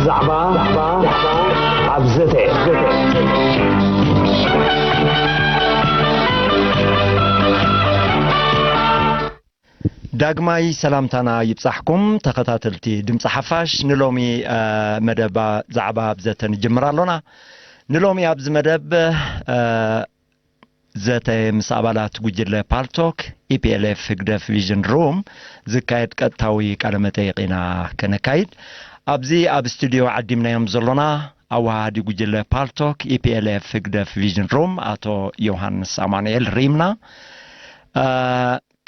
ዛዕባ ኣብ ዘተ። ዳግማይ ሰላምታና ይብጻሕኩም ተኸታተልቲ ድምፂ ሓፋሽ። ንሎሚ መደባ ዛዕባ ኣብ ዘተ ንጅምር ኣሎና። ንሎሚ ኣብዚ መደብ ዘተ ምስ ኣባላት ጉጅለ ፓልቶክ ኢፒኤልኤፍ ህግደፍ ቪዥን ሩም ዝካየድ ቀጥታዊ ቃለ መጠይቕ ኢና ከነካይድ። ኣብዚ ኣብ ስቱዲዮ ዓዲምናዮም ዘሎና ኣወሃሃዲ ጉጅለ ፓልቶክ ኢፒኤልኤፍ ህግደፍ ቪዥን ሩም ኣቶ ዮሃንስ ኣማኑኤል ሪምና፣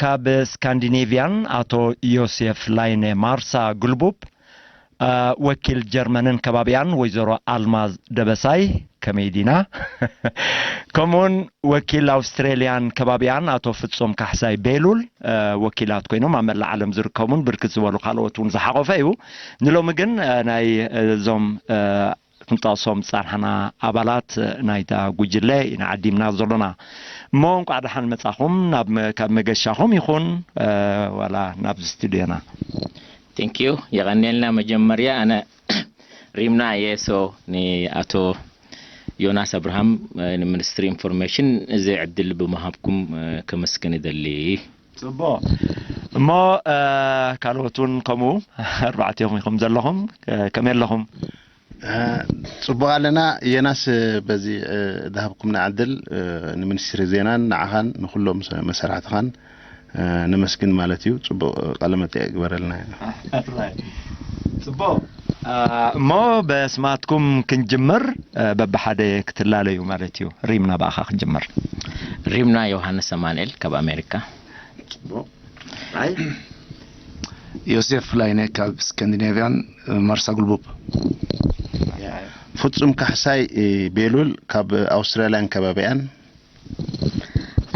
ካብ ስካንዲኔቪያን ኣቶ ዮሴፍ ላይነ ማርሳ ግልቡብ፣ ወኪል ጀርመንን ከባቢያን ወይዘሮ ኣልማዝ ደበሳይ፣ ከመይ ዲና? ከምኡውን ወኪል ኣውስትሬልያን ከባቢያን ኣቶ ፍጹም ካሕሳይ ቤሉል፣ ወኪላት ኮይኖም ኣብ መላእ ዓለም ዝርከቡን ብርክት ዝበሉ ካልኦት እውን ዝሓቆፈ እዩ። ንሎሚ ግን ናይ እዞም ክንጠቕሶም ዝጸናሕና ኣባላት ናይታ ጉጅለ ኢና ዓዲምና ዘሎና። እሞ እንቋዕ ደሓን መጻኹም፣ ናብ መ- ካብ መገሻኹም ይኹን ዋላ ናብዚ ስቱድዮና። ቴንኪዩ። የቐንየልና። መጀመርያ ኣነ ሪምና እየ። ሶ ንኣቶ ዮናስ ኣብርሃም፣ ንሚኒስትሪ ኢንፎርሜሽን እዚ ዕድል ብምሃብኩም ከመስግን ይደሊ። ጽቡቕ። እሞ ካልኦት እውን ከምኡ ኣርባዕቲኦም ኢኹም ዘለኹም። ከመይ ኣለኹም? ጽቡቕ ኣለና። የናስ፣ በዚ ዝሃብኩምና ዕድል ንሚኒስትሪ ዜናን ንዓኻን ንኩሎም መሰራሕትኻን ነመስግን ማለት እዩ። ጽቡቕ ቃለ መጠይቕ ግበረልና። ጽቡቕ። እሞ በስማትኩም ክንጅምር፣ በብሓደ ክትላለዩ ማለት እዩ። ሪምና ብኣኻ ክንጅምር። ሪምና ዮሃንስ ኣማንኤል ካብ ኣሜሪካ። ዮሴፍ ላይነ ካብ ስካንዲኔቪያን ማርሳ ጉልቡብ። ፍጹም ካሕሳይ ቤሉል ካብ ኣውስትራልያን ከባቢኣን።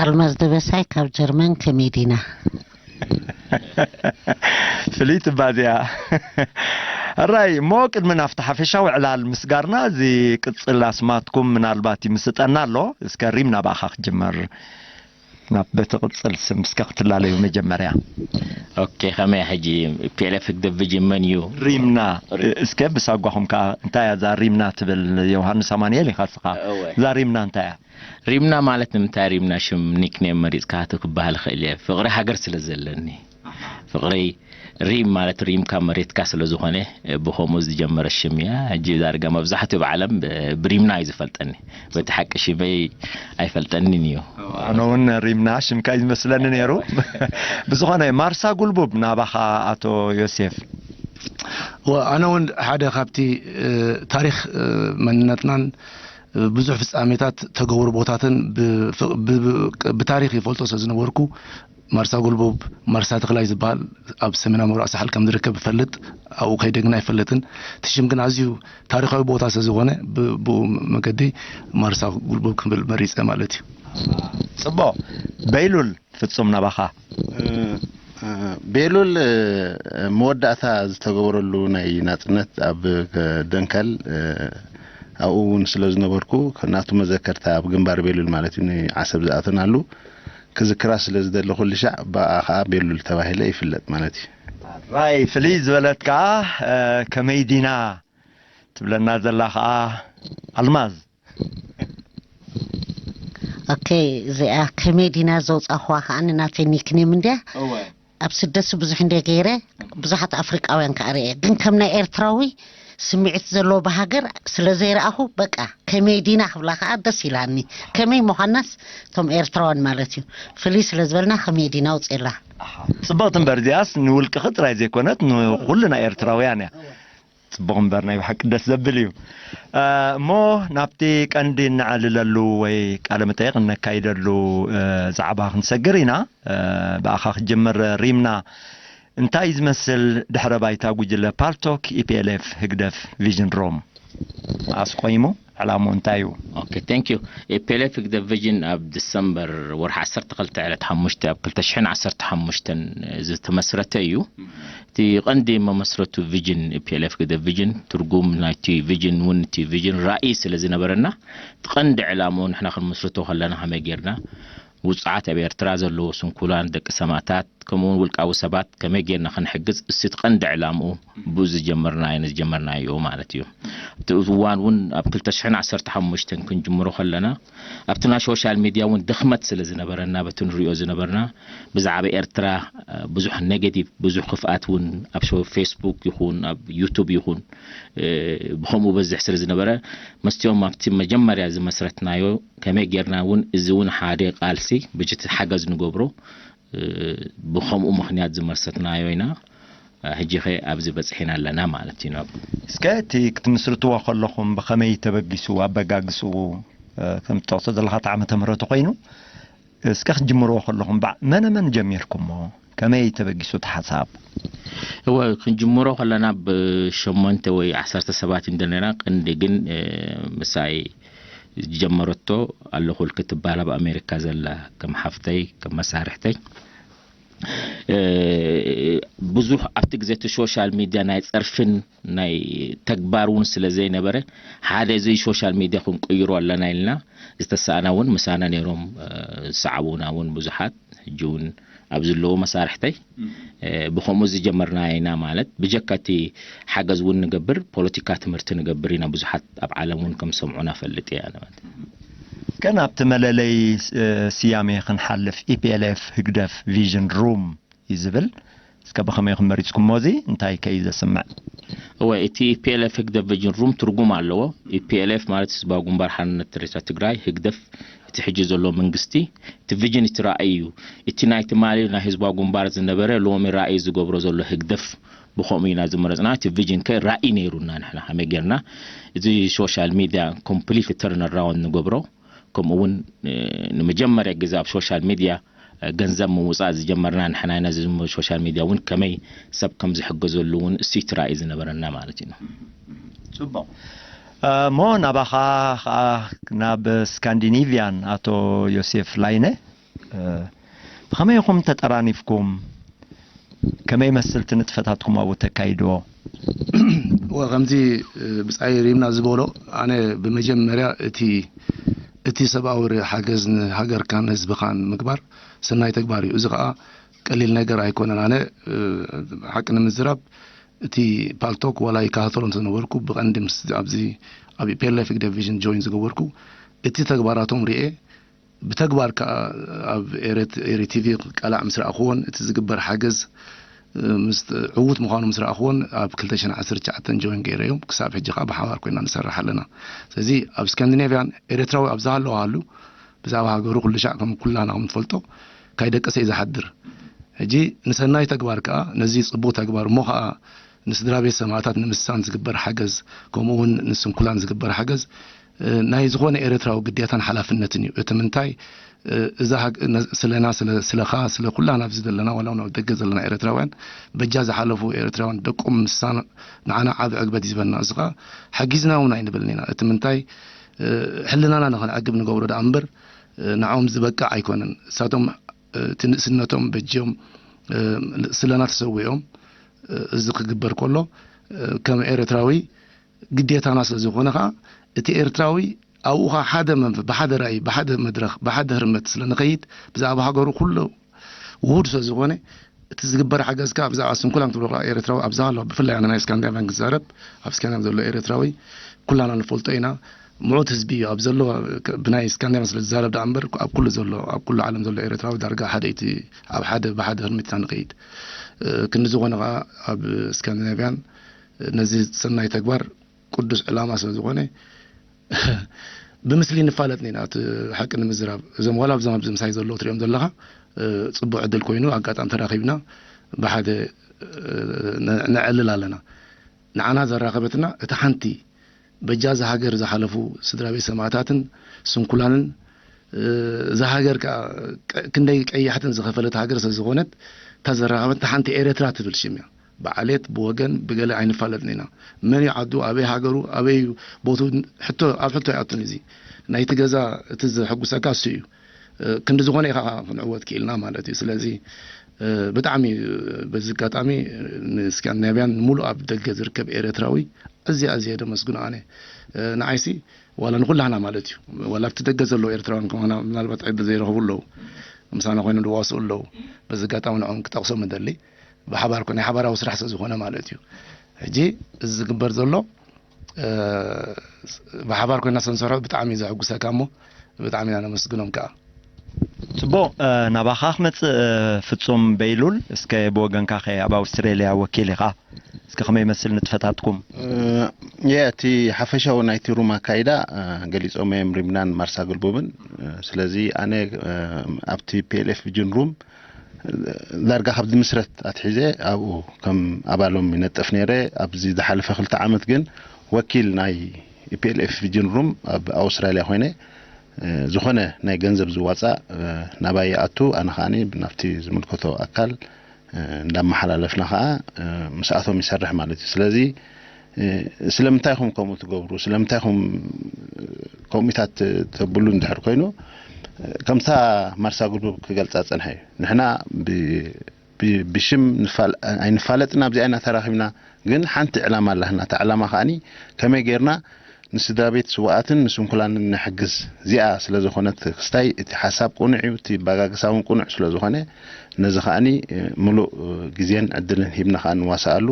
ኣልማዝ ደበሳይ ካብ ጀርመን ከመይ ዲና? ፍልይቲ እባ እዚኣ። ሕራይ እሞ ቅድሚ ናብቲ ሓፈሻዊ ዕላል ምስጋርና እዚ ቅጽል ኣስማትኩም ምናልባት ይምስጠና ኣሎ። እስከ ሪም ናባኻ ክጅመር። ናብ በቲ ቅጽል ስም እስከ ክትላለዩ መጀመርያ። ኦኬ፣ ከመይ ሕጂ ፒኤልኤፍ ህግደፍ ቪጅን መን እዩ? ሪምና። እስከ ብሳጓኹም ከኣ እንታይ እያ እዛ ሪምና ትብል? ዮሃንስ ኣማንኤል ኢኻ እስኻ። እወ። እዛ ሪምና እንታይ እያ? ሪምና ማለት ንምንታይ ሪምና ሽም ኒክኔም መሪጽካ ክትበሃል ይኽእል እየ። ፍቕሪ ሃገር ስለ ዘለኒ። ፍቕሪ ሪም ማለት ሪም ካብ መሬትካ ስለ ዝኾነ ብኸምኡ ዝጀመረ ሽም እያ። ሕጂ ዳርጋ መብዛሕትኡ ብዓለም ብ- ብሪምና እዩ ዝፈልጠኒ። በቲ ሓቂ ሽመይ ኣይፈልጠንን እዩ። ኣነ እውን ሪምና ሽምካ እዩ ዝመስለኒ ነይሩ። ብዝኾነ ማርሳ ጉልቡብ ናባኻ ኣቶ ዮሴፍ። ኣነ እውን ሓደ ካብቲ ታሪክ መንነትናን ብዙሕ ፍጻሜታት ተገብሩ ቦታትን ብታሪክ ይፈልጦ ስለ ዝነበርኩ ማርሳ ጎልቦብ ማርሳ ተክላይ ዝበሃል ኣብ ሰሜናዊ ምብራቅ ሳሕል ከም ዝርከብ እፈልጥ። ኣብኡ ከይደ ግን ኣይፈልጥን። እቲ ሽም ግን ኣዝዩ ታሪካዊ ቦታ ስለ ዝኾነ ብኡ መገዲ ማርሳ ጎልቦብ ክብል መሪፀ ማለት እዩ። ፅቡቅ። በይሉል ፍፁም ናባኻ። ቤሉል መወዳእታ ዝተገበረሉ ናይ ናፅነት ኣብ ደንከል ኣብኡ እውን ስለ ዝነበርኩ ናቱ መዘከርታ ኣብ ግንባር ቤሉል ማለት እዩ ንዓሰብ ዝኣተናሉ ክዝክራ ስለ ዝደሊ ኩሉ ሻዕ ብኣ ከዓ ቤሉል ተባሂለ ይፍለጥ ማለት እዩ። ራይ ፍልይ ዝበለት ከዓ ከመይ ዲና ትብለና ዘላ ከዓ ኣልማዝ። ኦኬ እዚኣ ከመይ ዲና ዘውፃኹዋ ከዓ ንናተይ ኒክኔም እንድያ። ኣብ ስደት ብዙሕ እንደ ገይረ ብዙሓት ኣፍሪቃውያን ከዓ ርኤ ግን ከም ናይ ኤርትራዊ ስምዒት ዘለዎ ብሃገር ስለ ዘይረኣኹ በቃ ከመይ ዲና ክብላ ከዓ ደስ ኢላኒ። ከመይ ምዃናስ እቶም ኤርትራውያን ማለት እዩ ፍልይ ስለ ዝበልና ከመይ ዲና ውፅላ። ፅብቕቲ እምበር እዚኣስ ንውልቅኺ ጥራይ ዘይኮነት ንኩልና ኤርትራውያን እያ። ጽቡቕ እምበር ናይ ብሓቂ ደስ ዘብል እዩ። እሞ ናብቲ ቀንዲ እነዕልለሉ ወይ ቃለ መጠይቕ እነካይደሉ ዛዕባ ክንሰግር ኢና። ብኣኻ ክጅምር ሪምና፣ እንታይ እዩ ዝመስል ድሕረ ባይታ ጉጅለ ፓልቶክ ኢፒኤልኤፍ ህግደፍ ቪዥን ሮም? መኣስ ቆይሙ? ዕላምኡ እንታይ እዩ? ኦኬ፣ thank you። ኢፒኤልኤፍ ህግደፍ ቪዥን ኣብ ዲሰምበር ወርሒ ዓሰርተ ክልተ ዕለት ሓሙሽተ ኣብ ክልተ ሽሕን ዓሰርተ ሓሙሽተን ዝተመስረተ እዩ። እቲ ቀንዲ መመስረቱ ቪጅን ፒኤልኤፍ ህግደፍ ቪጅን ትርጉም ናይቲ ቪጅን እውን እቲ ቪጅን ራእይ ስለ ዝነበረና እቲ ቀንዲ ዕላምኡ ንሕና ክንምስርቶ ከለና ከመይ ጌርና ውፁዓት ኣብ ኤርትራ ዘለዉ ስንኩላን ደቂ ሰማእታት ከምኡ እውን ውልቃዊ ሰባት ከመይ ጌርና ክንሕግዝ፣ እስቲ እቲ ቀንዲ ዕላምኡ ብኡ ዝጀመርናዮ፣ ዝጀመርናዮ ማለት እዩ። ኣብቲ እዋን እውን ኣብ ክልተ ሽሕን ዓሰርተ ሓሙሽተን ክንጅምሮ ከለና፣ ኣብቲ ናይ ሶሻል ሚድያ እውን ድኽመት ስለ ዝነበረና፣ በቲ ንሪኦ ዝነበርና ብዛዕባ ኤርትራ፣ እ፣ ብዙሕ ኔጌቲቭ፣ ብዙሕ ክፍኣት እውን ኣብ ሶ-፣ ፌስቡክ ይኹን ኣብ ዩቱብ ይኹን፣ እ፣ ብኸምኡ በዝሕ ስለ ዝነበረ፣ መስትዮም ኣብቲ መጀመርያ ዝመስረትናዮ፣ ከመይ ጌርና እውን እዚ እውን ሓደ ቃልሲ ብጅት ሓገዝ ንገብሮ፣ እ፣ ብኸምኡ ምኽንያት ዝመሰረትናዮ ኢና። እ፣ ሕጂ ኸ ኣብዚ በጺሕና ኣለና ማለት እዩ። ናብ እስከ እቲ ክትምስርትዎ ከለኹም ብኸመይ ተበጊሱ ኣበጋግስኡ፣ እ፣ ከም ትጠቕሶ ዘለኻ እቲ ዓመተ ምህረቱ ኮይኑ፣ እስከ ክትጅምርዎ ከለኹም ባዕ-፣ መነ መን ጀሚርኩሞ? ከመይ ተበጊሱ እቲ ሓሳብ? እወ፣ ክንጅምሮ ከለና ብሸሞንተ ወይ ዓሰርተ ሰባት ኢና ነርና። ቀንዲ ግን፣ እ፣ ምሳይ ዝጀመረቶ ኣለኹልኪ ትበሃል ኣብ ኣሜሪካ ዘላ ከም ሓፍተይ፣ ከም መሳርሕተይ፣ እ፣ ብዙሕ ኣብቲ ግዜ እቲ ሶሻል ሚድያ ናይ ጸርፍን ናይ ተግባር እውን ስለ ዘይነበረ፣ ሓደ እዚ ሶሻል ሚድያ ክንቅይሮ ኣለና ኢልና ዝተሳእና እውን ምሳና ነይሮም፣ እ፣ ዝሰዓቡና እውን ብዙሓት፣ ሕጂ እውን ኣብ ዘለዉ መሳርሕተይ፣ እ፣ ብኸምኡ ዝጀመርና ኢና ማለት፣ ብጀካ እቲ ሓገዝ እውን ንገብር፣ ፖለቲካ ትምህርቲ ንገብር ኢና፣ ብዙሓት ኣብ ዓለም እውን ከም ሰምዑና ፈልጥ እየ ኣነ ማለት። ከ ናብቲ መለለይ፣ እ፣ ስያሜ ክንሓልፍ፣ ኢ ፒ ኤል ኤፍ ህግደፍ ቪዥን ሩም እዩ ዝብል። እስከ ብኸመይ ኢኹም መሪጽኩሞ እዚ? እንታይ ከ እዩ ዘስምዕ? እወ፣ እቲ ኢ ፒ ኤል ኤፍ ህግደፍ ቪዥን ሩም ትርጉም ኣለዎ። ኢ ፒ ኤል ኤፍ ማለት ህዝባዊ ግንባር ሓርነት ኤርትራ ትግራይ፣ ህግደፍ፣ እቲ ሕጂ ዘሎ መንግስቲ፣ እቲ ቪዥን እቲ ራእይ እዩ። እቲ ናይ ትማሊ ናይ ህዝባዊ ግንባር ዝነበረ ሎሚ ራእይ ዝገብሮ ዘሎ ህግደፍ፣ ብኸምኡ ኢና ዝመረጽና። እቲ ቪዥን ከ ራእይ ነይሩና ንሕና ከመይ ጌርና እዚ ሶሻል ሚድያ ኮምፕሊት ተርን ኣራውንድ ንገብሮ፣ ከምኡ እውን፣ እ፣ ንመጀመርያ ግዜ ኣብ ሶሻል ሚድያ፣ እ፣ ገንዘብ ምውጻእ ዝጀመርና ንሕና ኢና። እዚ ሶሻል ሚድያ እውን ከመይ ሰብ ከም ዝሕገዘሉ እውን እሱ እቲ ራእይ ዝነበረና ማለት እዩ። ጽቡቕ። እ፣ እሞ ናባኻ ኸኣ ናብ ስካንዲኔቭያን ኣቶ ዮሴፍ ላይነ፣ እ፣ ብኸመይ ኢኹም ተጠራኒፍኩም? ከመይ ይመስል እቲ ንጥፈታትኩም ኣብኡ ተካይድዎ? እወ፣ ከምዚ፣ እ፣ ብጻይ ሪምና ዝበሎ፣ ኣነ ብመጀመርያ እቲ፣ እቲ ሰብኣዊ ር-፣ ሓገዝ ንሃገርካን ህዝብኻን ምግባር ሰናይ ተግባር እዩ። እዚ ኸኣ ቀሊል ነገር ኣይኮነን። ኣነ፣ እ፣ ሓቂ ንምዝራብ፣ እቲ ፓልቶክ ዋላ ይከታተሎ እንተነበርኩ፣ ብቐንዲ ምስ ኣብዚ ኣብ ፒ ኤል ኤፍ ዲቪዥን ጆይን ዝገበርኩ፣ እቲ ተግባራቶም ርኤ፣ ብተግባር ከኣ ኣብ ኤሬት-፣ ኤሪ ቲ ቪ ክቃላዕ ምስ ረኣኽዎን እቲ ዝግበር ሓገዝ፣ እ፣ ምስ ዕዉት ምዃኑ ምስ ረኣኽዎን ኣብ ክልተ ሽሕን ዓሰርተ ትሽዓተን ጆይን ገይረዮም። ክሳብ ሕጂ ከኣ ብሓባር ኮይና ንሰርሕ ኣለና። ስለዚ ኣብ ስካንዲኔቭያን ኤርትራዊ ኣብ ዝሃለዋሉ ብዛዕባ ሃገሩ ኩሉ ሻዕ ከም ኩላና ከም ንፈልጦ ካይደቀሰ እዩ ዝሓድር። ሕጂ ንሰናይ ተግባር ከኣ ነዚ ጽቡቕ ተግባር እሞ ከኣ ንስድራ ቤት ሰማእታት ንምስሳን ዝግበር ሓገዝ፣ ከምኡ እውን ንስንኩላን ዝግበር ሓገዝ፣ እ፣ ናይ ዝኾነ ኤርትራዊ ግዴታን ሓላፍነትን እዩ። እቲ ምንታይ፣ እ፣ እዛ ሃግ-፣ ነ-፣ ስለና፣ ስለ-፣ ስለኻ፣ ስለ ኩላና ኣብዚ ዘለና፣ ዋላ እውን ኣብ ደገ ዘለና ኤርትራውያን፣ በጃ ዝሓለፉ ኤርትራውያን ደቆም ምስሳን ንዓና ዓቢ ዕግበት ይህበና። እዚ ኸኣ ሓጊዝና እውን ኣይንብልን ኢና። እቲ ምንታይ፣ እ፣ ሕልናና ንኽንዕግብ ንገብሮ ደኣ እምበር፣ እ፣ ንዕኦም ዝበቅዕ ኣይኮነን። እሳቶም፣ እ፣ እቲ ንእስነቶም በጅዮም፣ እ፣ ስለና ተሰዊኦም፣ እ፣ እዚ ክግበር ከሎ፣ እ፣ ከም ኤርትራዊ ግዴታና ስለ ዝኾነ ኸኣ፣ እቲ ኤርትራዊ ኣብኡ ኸኣ ሓደ መንፈ-፣ ብሓደ ራእይ፣ ብሓደ መድረኽ፣ ብሓደ ህርመት ስለ ንኸይድ፣ ብዛዕባ ሃገሩ ኩሉ ውሁድ ስለ ዝኾነ፣ እቲ ዝግበር ሓገዝ ከኣ ብዛዕባ ስንኩላን ትብሎ ኸኣ ኤርትራዊ ኣብ ዝሃለወ፣ ብፍላይ ኣነ ናይ ስካንዲናቭያን ክዛረብ፣ ኣብ ስካንዲናቭ ዘሎ ኤርትራዊ ኩላና ንፈልጦ ኢና። ምዑት ህዝቢ እዩ ኣብ ዘሎ፣ ብናይ ስካንዲናቭያን ስለ ዝዛረብ ደኣ እምበር፣ ኣብ ኩሉ ዘሎ፣ ኣብ ኩሉ ዓለም ዘሎ ኤርትራዊ ዳርጋ ሓደ እቲ ኣብ ሓደ፣ ብሓደ ህርመት ኢና ንኸይድ። እ፣ ክንዲ ዝኾነ ኸኣ ኣብ ስካንዲናቭያን ነዚ ሰናይ ተግባር ቅዱስ ዕላማ ስለ ዝኾነ፣ ብምስሊ ንፋለጥ ኢና። እቲ ሓቂ ንምዝራብ፣ እዞም ዋላ ኣብዞም ኣብዚ ምሳይ ዘለዉ ትሪኦም ዘለኻ፣ እ፣ ጽቡቕ ዕድል ኮይኑ ኣጋጣሚ ተራኺብና ብሓደ፣ እ፣ ነ-፣ ነዕልል ኣለና። ንዓና ዘራኸበትና እታ ሓንቲ በጃ እዛ ሃገር ዝሓለፉ ስድራ ቤት ሰማእታትን ስንኩላንን፣ እ፣ እዛ ሃገር ከኣ ቀ-፣ ክንደይ ቀያሕትን ዝኸፈለት ሃገር ስለ ዝኾነት፣ እታ ዘራኸበትና ሓንቲ ኤረትራ ትብል ሽም እያ። ብዓሌት፣ ብወገን፣ ብገለ ኣይንፋለጥን ኢና። መን እዩ ዓዱ፣ ኣበይ ሃገሩ፣ ኣበይ እዩ ቦቱ፣ ሕቶ፣ ኣብ ሕቶ ኣይኣቱን እዚ። ናይቲ ገዛ፣ እቲ ዘሐጉሰካ እሱ እዩ። እ፣ ክንዲ ዝኾነ ኢኻ ክንዕወት ክኢልና ማለት እዩ። ስለዚ፣ እ፣ ብጣዕሚ፣ እ፣ በዚ ኣጋጣሚ፣ እ፣ ንስካንዲናቭያን፣ ንምሉእ ኣብ ደገ ዝርከብ ኤረትራዊ ኣዝየ፣ ኣዝየ ደመስግኖ ኣነ። እ፣ ንዓይሲ ዋላ ንኹላህና ማለት እዩ። ዋላ ኣብቲ ደገ ዘለዉ ኤርትራውያን ከማና ምናልባት ዕድል ዘይረኽቡ ኣለዉ። ምሳና ኮይኖም ዝዋስኡ ኣለዉ። በዚ ኣጋጣሚ ንዕኦም ክጠቕሶም እደሊ። ብሓባር ኮ-፣ ናይ ሓባራዊ ስራሕ ስለ ዝኾነ ማለት እዩ። ሕጂ እዚ ዝግበር ዘሎ፣ እ፣ ብሓባር ኮይና ስለ ንሰርሖ ብጣዕሚ እዩ ዘሐጉሰካ እሞ ብጣዕሚ ኢና ነመስግኖም ከኣ። ጽቡቕ፣ እ፣ ናባኻ ክመጽእ፣ እ፣ ፍጹም በይሉል፣ እስከ ብወገንካ ከ ኣብ ኣውስትሬልያ ወኪል ኢኻ፣ እስከ ከመይ ይመስል ንጥፈታትኩም? እ፣ የ፣ እቲ ሓፈሻዊ ናይቲ ሩም ኣካይዳ፣ እ፣ ገሊጾም እዮም ሪምናን ማርሳ ግልቡብን። እ፣ ስለዚ ኣነ፣ እ፣ ኣብቲ ፒ ኤል ኤፍ ቪጅን ሩም ዳርጋ ካብ ዝምስረት ኣትሒዘ ኣብኡ ከም ኣባሎም ይነጥፍ ነይረ። ኣብዚ ዝሓለፈ ክልተ ዓመት ግን ወኪል ናይ ፒ ኤል ኤፍ ቪጅን ሩም ኣብ ኣውስትራልያ ኮይነ፣ እ፣ ዝኾነ ናይ ገንዘብ ዝዋፃእ፣ እ፣ ናባይ ይኣቱ፣ ኣነ ከዓኒ ናብቲ ዝምልከቶ ኣካል፣ እ፣ እንዳመሓላለፍና ከዓ፣ እ፣ ምስኣቶም ይሰርሕ ማለት እዩ። ስለዚ፣ እ፣ ስለምንታይ ኢኹም ከምኡ ትገብሩ? ስለምንታይ ኢኹም፣ እ፣ ከምኡታት ተ-፣ ተብሉ እንድሕር ኮይኑ፣ እ፣ ከምታ ማርሳ ግሩፕ ክገልጻ ጸንሐ እዩ። ንሕና ብ-፣ ብ-፣ ብሽም ንፋል-፣ ኣይንፋለጥን፣ ኣብዚኣ ኢና ተራኺብና፣ ግን ሓንቲ ዕላማ ኣላትና። እታ ዕላማ ከዓኒ ከመይ ጌርና ንስድራ ቤት ስውኣትን ንስንኩላንን ንሕግዝ። እዚኣ ስለ ዝኾነት ክስታይ እቲ ሓሳብ ቅኑዕ እዩ፣ እቲ ኣበጋግሳ እውን ቅኑዕ ስለ ዝኾነ፣ ነዚ ከዓኒ፣ እ፣ ምሉእ፣ እ፣ ግዜን ዕድልን ሂብና ከኣ ንዋስኣሉ።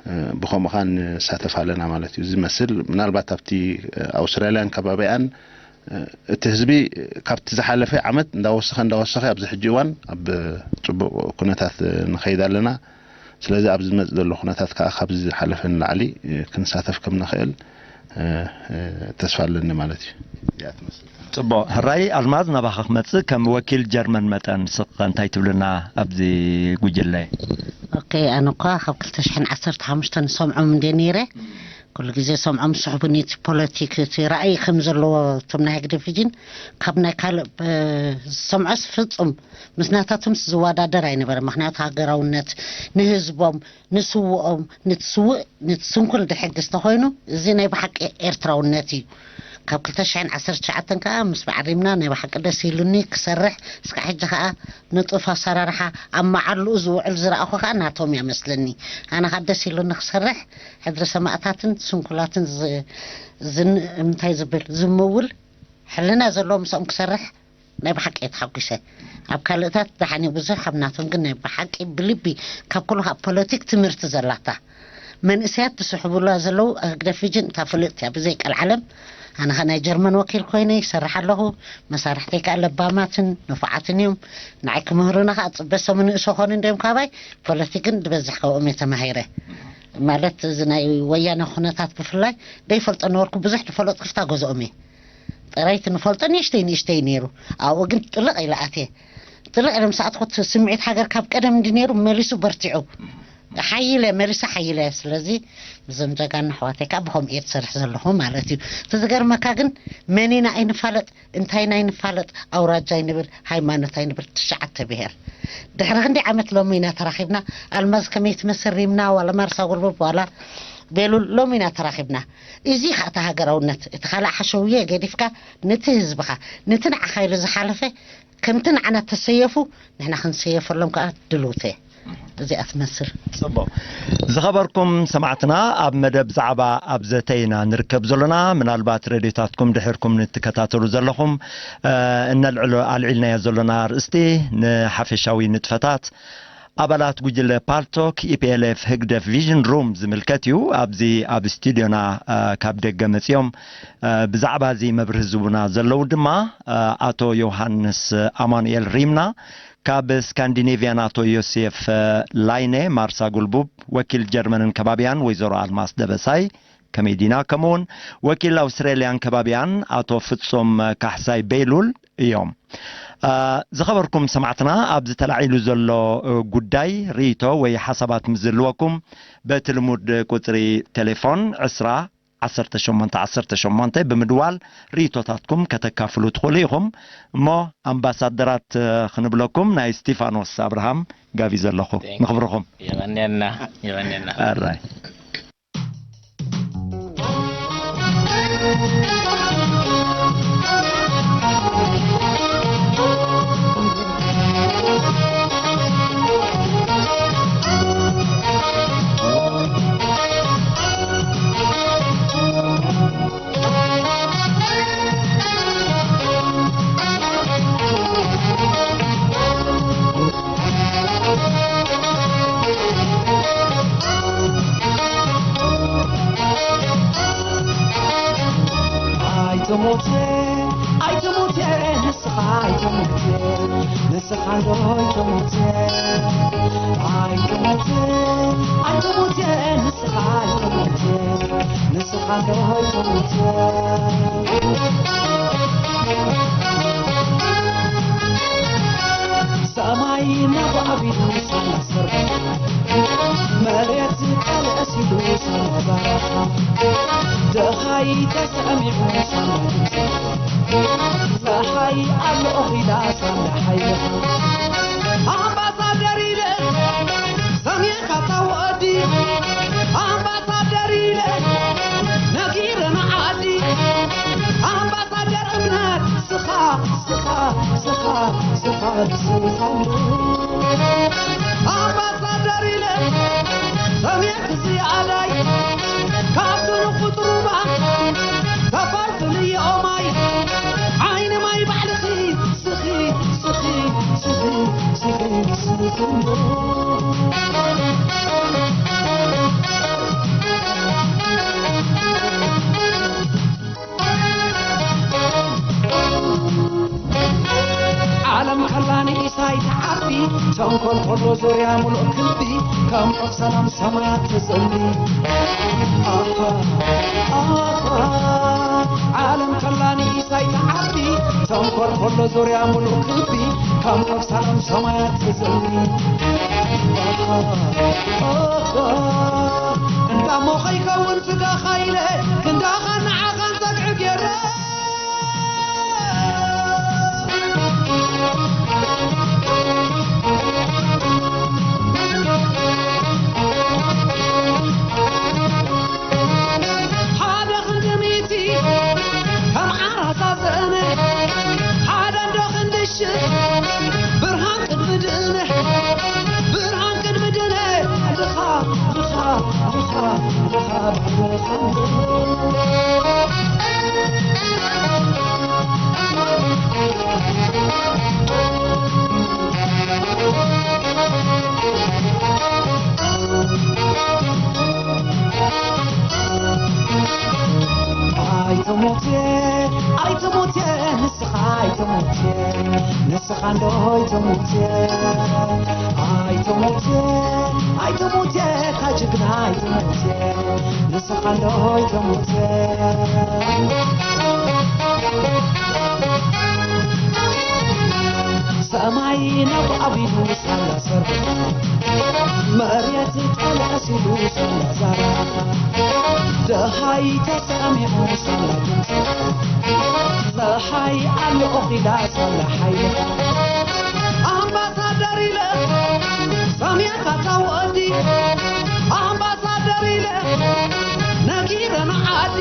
እ፣ ብኸምኡ ኸኣ ንሳተፍ ኣለና ማለት እዩ። እዚ ዝመስል ምናልባት ኣብቲ፣ እ፣ ኣውስትራልያን ከባቢኣን፣ እ፣ እቲ ህዝቢ፣ እ፣ ካብቲ ዝሓለፈ ዓመት እንዳወሰኸ እንዳወሰኸ ኣብዚ ሕጂ እዋን ኣብ ጽቡቕ ኩነታት፣ እ፣ ንኸይድ ኣለና። ስለዚ ኣብዚ ዝመጽእ ዘሎ ኩነታት ከኣ ካብዚ ዝሓለፈ ንላዕሊ፣ እ፣ ክንሳተፍ ከም ንኽእል፣ እ፣ እ፣ ተስፋ ኣለኒ ማለት እዩ። እዚኣ ትመስል። ጽቡቕ። ሕራይ ኣልማዝ፣ ናባኻ ክመጽእ፣ ከም ወኪል ጀርመን መጠን ንስኺ እንታይ ትብልና ኣብዚ ጉጅለ? ኦኬ፣ ኣነ እኳ ካብ ክልተ ሽሕን ዓሰርተ ሓሙሽተን ሰምዖም እንደ ነይረ፣ ኩሉ ግዜ ሰምዖም ስሕቡን እቲ ፖለቲክ፣ እቲ ራእይ ከም ዘለዎ እቶም ናይ ህግደፍ ቪጅን ካብ ናይ ካልእ፣ እ፣ ዝሰምዖስ ፍጹም ምስ ናታቶምስ ዝወዳደር ኣይነበረ። ምኽንያቱ ሃገራውነት ንህዝቦም፣ ንስውኦም፣ ንትስውእ፣ ንትስንኩል ድሕግዝ ተኾይኑ፣ እዚ ናይ ብሓቂ ኤርትራውነት እዩ። ካብ ክልተ ሽሕን ዓሰርተ ትሽዓተን ከኣ ምስ በዓል ሪምና ናይ ብሓቂ ደስ ኢሉኒ ክሰርሕ። እስካዕ ሕጂ ከኣ ንጡፍ ኣሰራርሓ ኣብ መዓልኡ ዝውዕል ዝረኣኹ ከኣ ናቶም እያ መስለኒ። ኣነ ከኣ ደስ ኢሉኒ ክሰርሕ፣ ሕድሪ ሰማእታትን ስንኩላትን ዝ-፣ ዝን-፣ እንታይ ዝብል ዝምውል ሕልና ዘለዎ ምስኦም ክሰርሕ ናይ ብሓቂ እየ ተሓጒሰ። ኣብ ካልእታት ደሓን እዩ ብዙሕ፣ ኣብ ናቶም ግን ናይ ብሓቂ ብልቢ ካብ ኩሉ ካብ ፖለቲክ ትምህርቲ ዘላታ መንእሰያት ዝስሕቡላ ዘለዉ ህግደፍ ቪጅን እታ ፍልጥቲ እያ ብዘይ ቀልዓለም። ኣነ ኸ ናይ ጀርመን ወኪል ኮይነ ይሰርሕ ኣለኹ። መሳርሕተይ ከኣ ለባማትን ንፉዓትን እዮም። ንዓይ ክምህሩና ከኣ ጽበ ሰሙ ንእሶ ኾኑ እንድዮም ካባይ። ፖለቲክን ዝበዝሕ ካብኦም እየ ተማሂረ። ማለት እዚ ናይ ወያነ ኩነታት ብፍላይ ደይፈልጦ ነበርኩ። ብዙሕ ዝፈለጥኩ ፍታ ገዝኦም እየ። ጥራይ እቲ ንፈልጦ ንእሽተይ ንእሽተይ ነይሩ። ኣብኡ ግን ጥልቕ ኢለ ኣትየ። ጥልቕ ኢለ ምስ ኣትኹ እቲ ስምዒት ሃገር ካብ ቀደም እንዲ ነይሩ መሊሱ በርቲዑ። ሓይለ፣ መሊሱ ሓይለ። ስለዚ እዞም ጀጋኑ ኣሕዋተይ ከዓ ብኸምኡ እየ ዝሰርሕ ዘለኹ ማለት እዩ። እቲ ዝገርመካ ግን መን ኢና ኣይንፋለጥ፣ እንታይ ኢና ኣይንፋለጥ፣ ኣውራጃ ኣይንብል፣ ሃይማኖት ኣይንብል፣ ትሽዓተ ብሄር። ድሕሪ ክንደይ ዓመት ሎሚ ኢና ተራኺብና። ኣልማዝ ከመይ ትመስል ሪምና፣ ዋላ ማርሳ ጉልቡብ፣ ዋላ ቤሉል፣ ሎሚ ኢና ተራኺብና። እዚ ኸኣ እቲ ሃገራውነት፣ እቲ ካልእ ሓሸውየ ገዲፍካ፣ ነቲ ህዝብኻ፣ ነቲ ንዓኻ ኢሉ ዝሓለፈ፣ ከምቲ ንዓና ተሰየፉ፣ ንሕና ክንሰየፈሎም ከኣ ድልውቲ እየ። እዚኣ ትመስል። ጽቡቕ። ዝኸበርኩም ሰማዕትና፣ ኣብ መደብ ዛዕባ ኣብ ዘተ ኢና ንርከብ ዘሎና። ምናልባት ሬድዮታትኩም ድሒርኩም ንትከታተሉ ዘለኹም፣ እ፣ እነልዕሎ ኣልዒልናዮ ዘሎና ኣርእስቲ ንሓፈሻዊ ንጥፈታት ኣባላት ጉጅለ ፓልቶክ፣ ኢ ፒ ኤል ኤፍ፣ ህግደፍ ቪዥን ሩም ዝምልከት እዩ። ኣብዚ ኣብ ስቱድዮና፣ እ፣ ካብ ደገ መጺኦም፣ እ፣ ብዛዕባ እዚ መብርሂ ዝህቡና ዘለዉ ድማ፣ እ፣ ኣቶ ዮሃንስ ኣማኑኤል ሪምና ካብ ስካንዲኔቭያን፣ ኣቶ ዮሴፍ፣ እ፣ ላይነ ማርሳ ጉልቡብ፣ ወኪል ጀርመንን ከባቢያን ወይዘሮ ኣልማስ ደበሳይ፣ ከመይ ዲና? ከምኡውን ወኪል ኣውስትራልያን ከባቢያን ኣቶ ፍጹም ካሕሳይ ቤሉል እዮም። አ፣ ዝኸበርኩም ሰማዕትና፣ ኣብዚ ተላዒሉ ዘሎ፣ እ፣ ጉዳይ ርእይቶ ወይ ሓሳባት ምስ ዝህልወኩም፣ በቲ ልሙድ ቁጽሪ ቴሌፎን ዕስራ ዓሰርተ ሸሞንተ ዓሰርተ ሸሞንተ ብምድዋል ርእይቶታትኩም ከተካፍሉ ትኽእሉ ኢኹም። እሞ ኣምባሳደራት፣ እ፣ ክንብለኩም ናይ እስቲፋኖስ ኣብርሃም ጋቢዘ ኣለኹ። Thank you። ንኽብርኹም። የቐንየልና፣ የቐንየልና። ኣራይ። ንስኻ ዶ ኣይትሙት፣ ኣይትሙት፣ ኣይትሙት፣ ንስኻ ኣይትሙት፣ ንስኻ ዶ ኣይትሙት። ሰማይ ናብ ዓቢዱ ሳላ ሰርሕ፣ መሬት ቀልዕስ ኢሉ ሳላ ዛራኻ፣ ደሃይ ተሰሚዑ ሳላ ድምፅኻ፣ ፀሓይ ኣሎ ኦኺላ ሳላ ሓይልኻ። ኣምባሳደር ኢለ ሰሚዕካ ታወዲ፣ ኣምባሳደር ኢለ ነጊረ ንዓዲ፣ ኣምባሳደር እምነት ስኻ፣ ስኻ፣ ስኻ፣ ስኻ፣ ስኻ። ኣምባሳደር ኢለ ሰሚዕክ ዝያዳይ፣ ካብ ድንቁጥ ሩባ ተፈልፍልዮ ማይ፣ ዓይኒ ማይ ባዕልኺ ስኺ፣ ስኺ፣ ስኺ፣ ስኺ፣ ስኺ። ዓለም ከላ ንኢሳይ ትዓቢ፣ ተንኮል ከሎ ዙርያ ሙሉእ ክቢ፣ ከም ዑፍ ሰላም ሰማያት ትጽሊ። ኣሃ፣ ኣሃ፣ ዓለም ከላ ንኢሳይ ትዓቢ፣ ተንኮል ከሎ ዙርያ ሙሉእ ክቢ፣ ከም ዑፍ ሰላም ሰማያት ትጽሊ። ኣሃ፣ ኣሃ፣ እንዳ እሞ ከይከውን ስጋኻ ኢለ፣ ክንዳኻ ንዓኻን ጸግዒ ገይረ። ሓደ ክንዲ ሚእቲ ከም ዓራታ ዘእነ፣ ሓደ እንዶ ክንዲ ሽሕ ብርሃን ቅድሚ ድነ፣ ብርሃን ቅድሚ ድነ፣ ድኻ፣ ድኻ፣ ድኻ፣ ድኻ፣ ድኻ። ኣይትሙት፣ ኣይትሙት፣ ንስኻ ኣይትሙት፣ ንስኻ እንዶ ኣይትሙት፣ ኣይትሙት፣ ኣይትሙት፣ እታ ጅግና ኣይትሙት፣ ንስኻ እንዶ ኣይትሙት። ሰማይ ናብ ዓቢዱ ሳላ ሰርሕ፣ መሬት ቀልዕስ ኢሉ ሳላ ዛራኻ፣ ደሃይ ተሰሚዑ ሳላ ድምፅኻ፣ ፀሓይ ኣሎ ኦኺላ ሳላ ሓይልኻ። ኣምባሳደር ኢለ ሰሚዕካ ታወዲ፣ ኣምባሳደር ኢለ ነጊረ ንዓዲ፣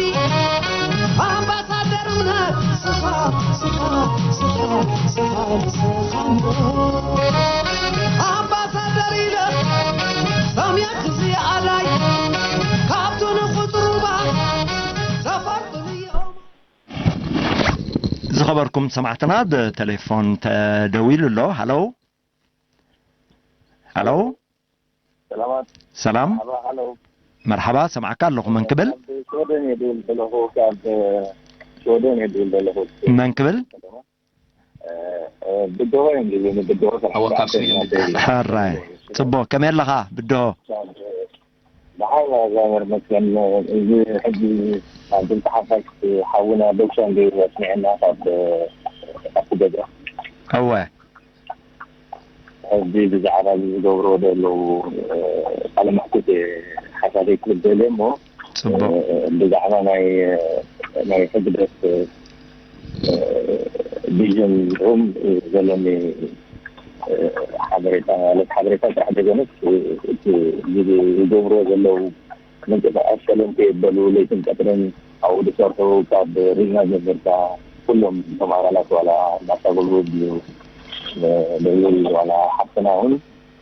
ኣምባሳደር እምነት ስኻ፣ ስኻ፣ ስኻ፣ ስኻ፣ ስኻ እምበር። ኣምባሳደር ኢለ ሰሚዕክ ዝያዳይ ካብቱ ንቁጽሩባ ተፈልፍልዮም። ዝኸበርኩም ሰማዕትና፣ ብ-፣ ተሌፎን ተደዊሉ ኣሎ። ሃሎ? ሃሎ? ሰላማት። ሰላም። መርሓባ፣ ሃሎ። መርሓባ፣ ሰማዕካ ኣለኹ። መን ክብል? ካብ ሽወደን እየ ድውል ዘለኹ፣ ካብ ሽወደን እየ ድውል ዘለኹ። መን ክብል? እ፣ እ፣ ብድሆ እዮም ዝብሉኒ፣ ብድሆ ኣወ፣ ካብ ስርዓት ስሪኤን ናተይ። ሕራይ። ጽቡቕ፣ ከመይ ኣለኻ ብድሆ? ካብ፣ ደሓን፣ እግዚኣብሔር ይመስገን። እዚ ሕጂ ኣብ ድምፂ ሓፋሽ ሓውና ዶክተር እንድዩ ኣስሚዐና ካብ፣ ካብቲ ገዛ። እወ። ሕጂ ብዛዕባ እዚ ዝገብርዎ ዘለዉ፣ እ፣ ቃለ መሕትት እየ ሓሳበይ ክብል ደልየ እሞ፣ ጽቡቕ። እ፣ ብዛዕባ ናይ፣ ናይ ሕግደፍ፣ እ፣ ቪዥን ሩም ዘለኒ፣ እ፣ ሓበሬታ ማለት ሓበሬታ ጥራሕ ዘይኮነስ፣ እ፣ እቲ ዝገብርዎ ዘለዉ ምንቅስቃስ ሸለም ከየበሉ ለይትን ቀትርን ኣብኡ ዝሰርሑ ካብ ሪና ጀሚርካ ኩሎም እቶም ኣባላት ዋላ እንዳሳጎሉ ድዩ፣ እ፣ ልዑል ዋላ ሓፍትና እውን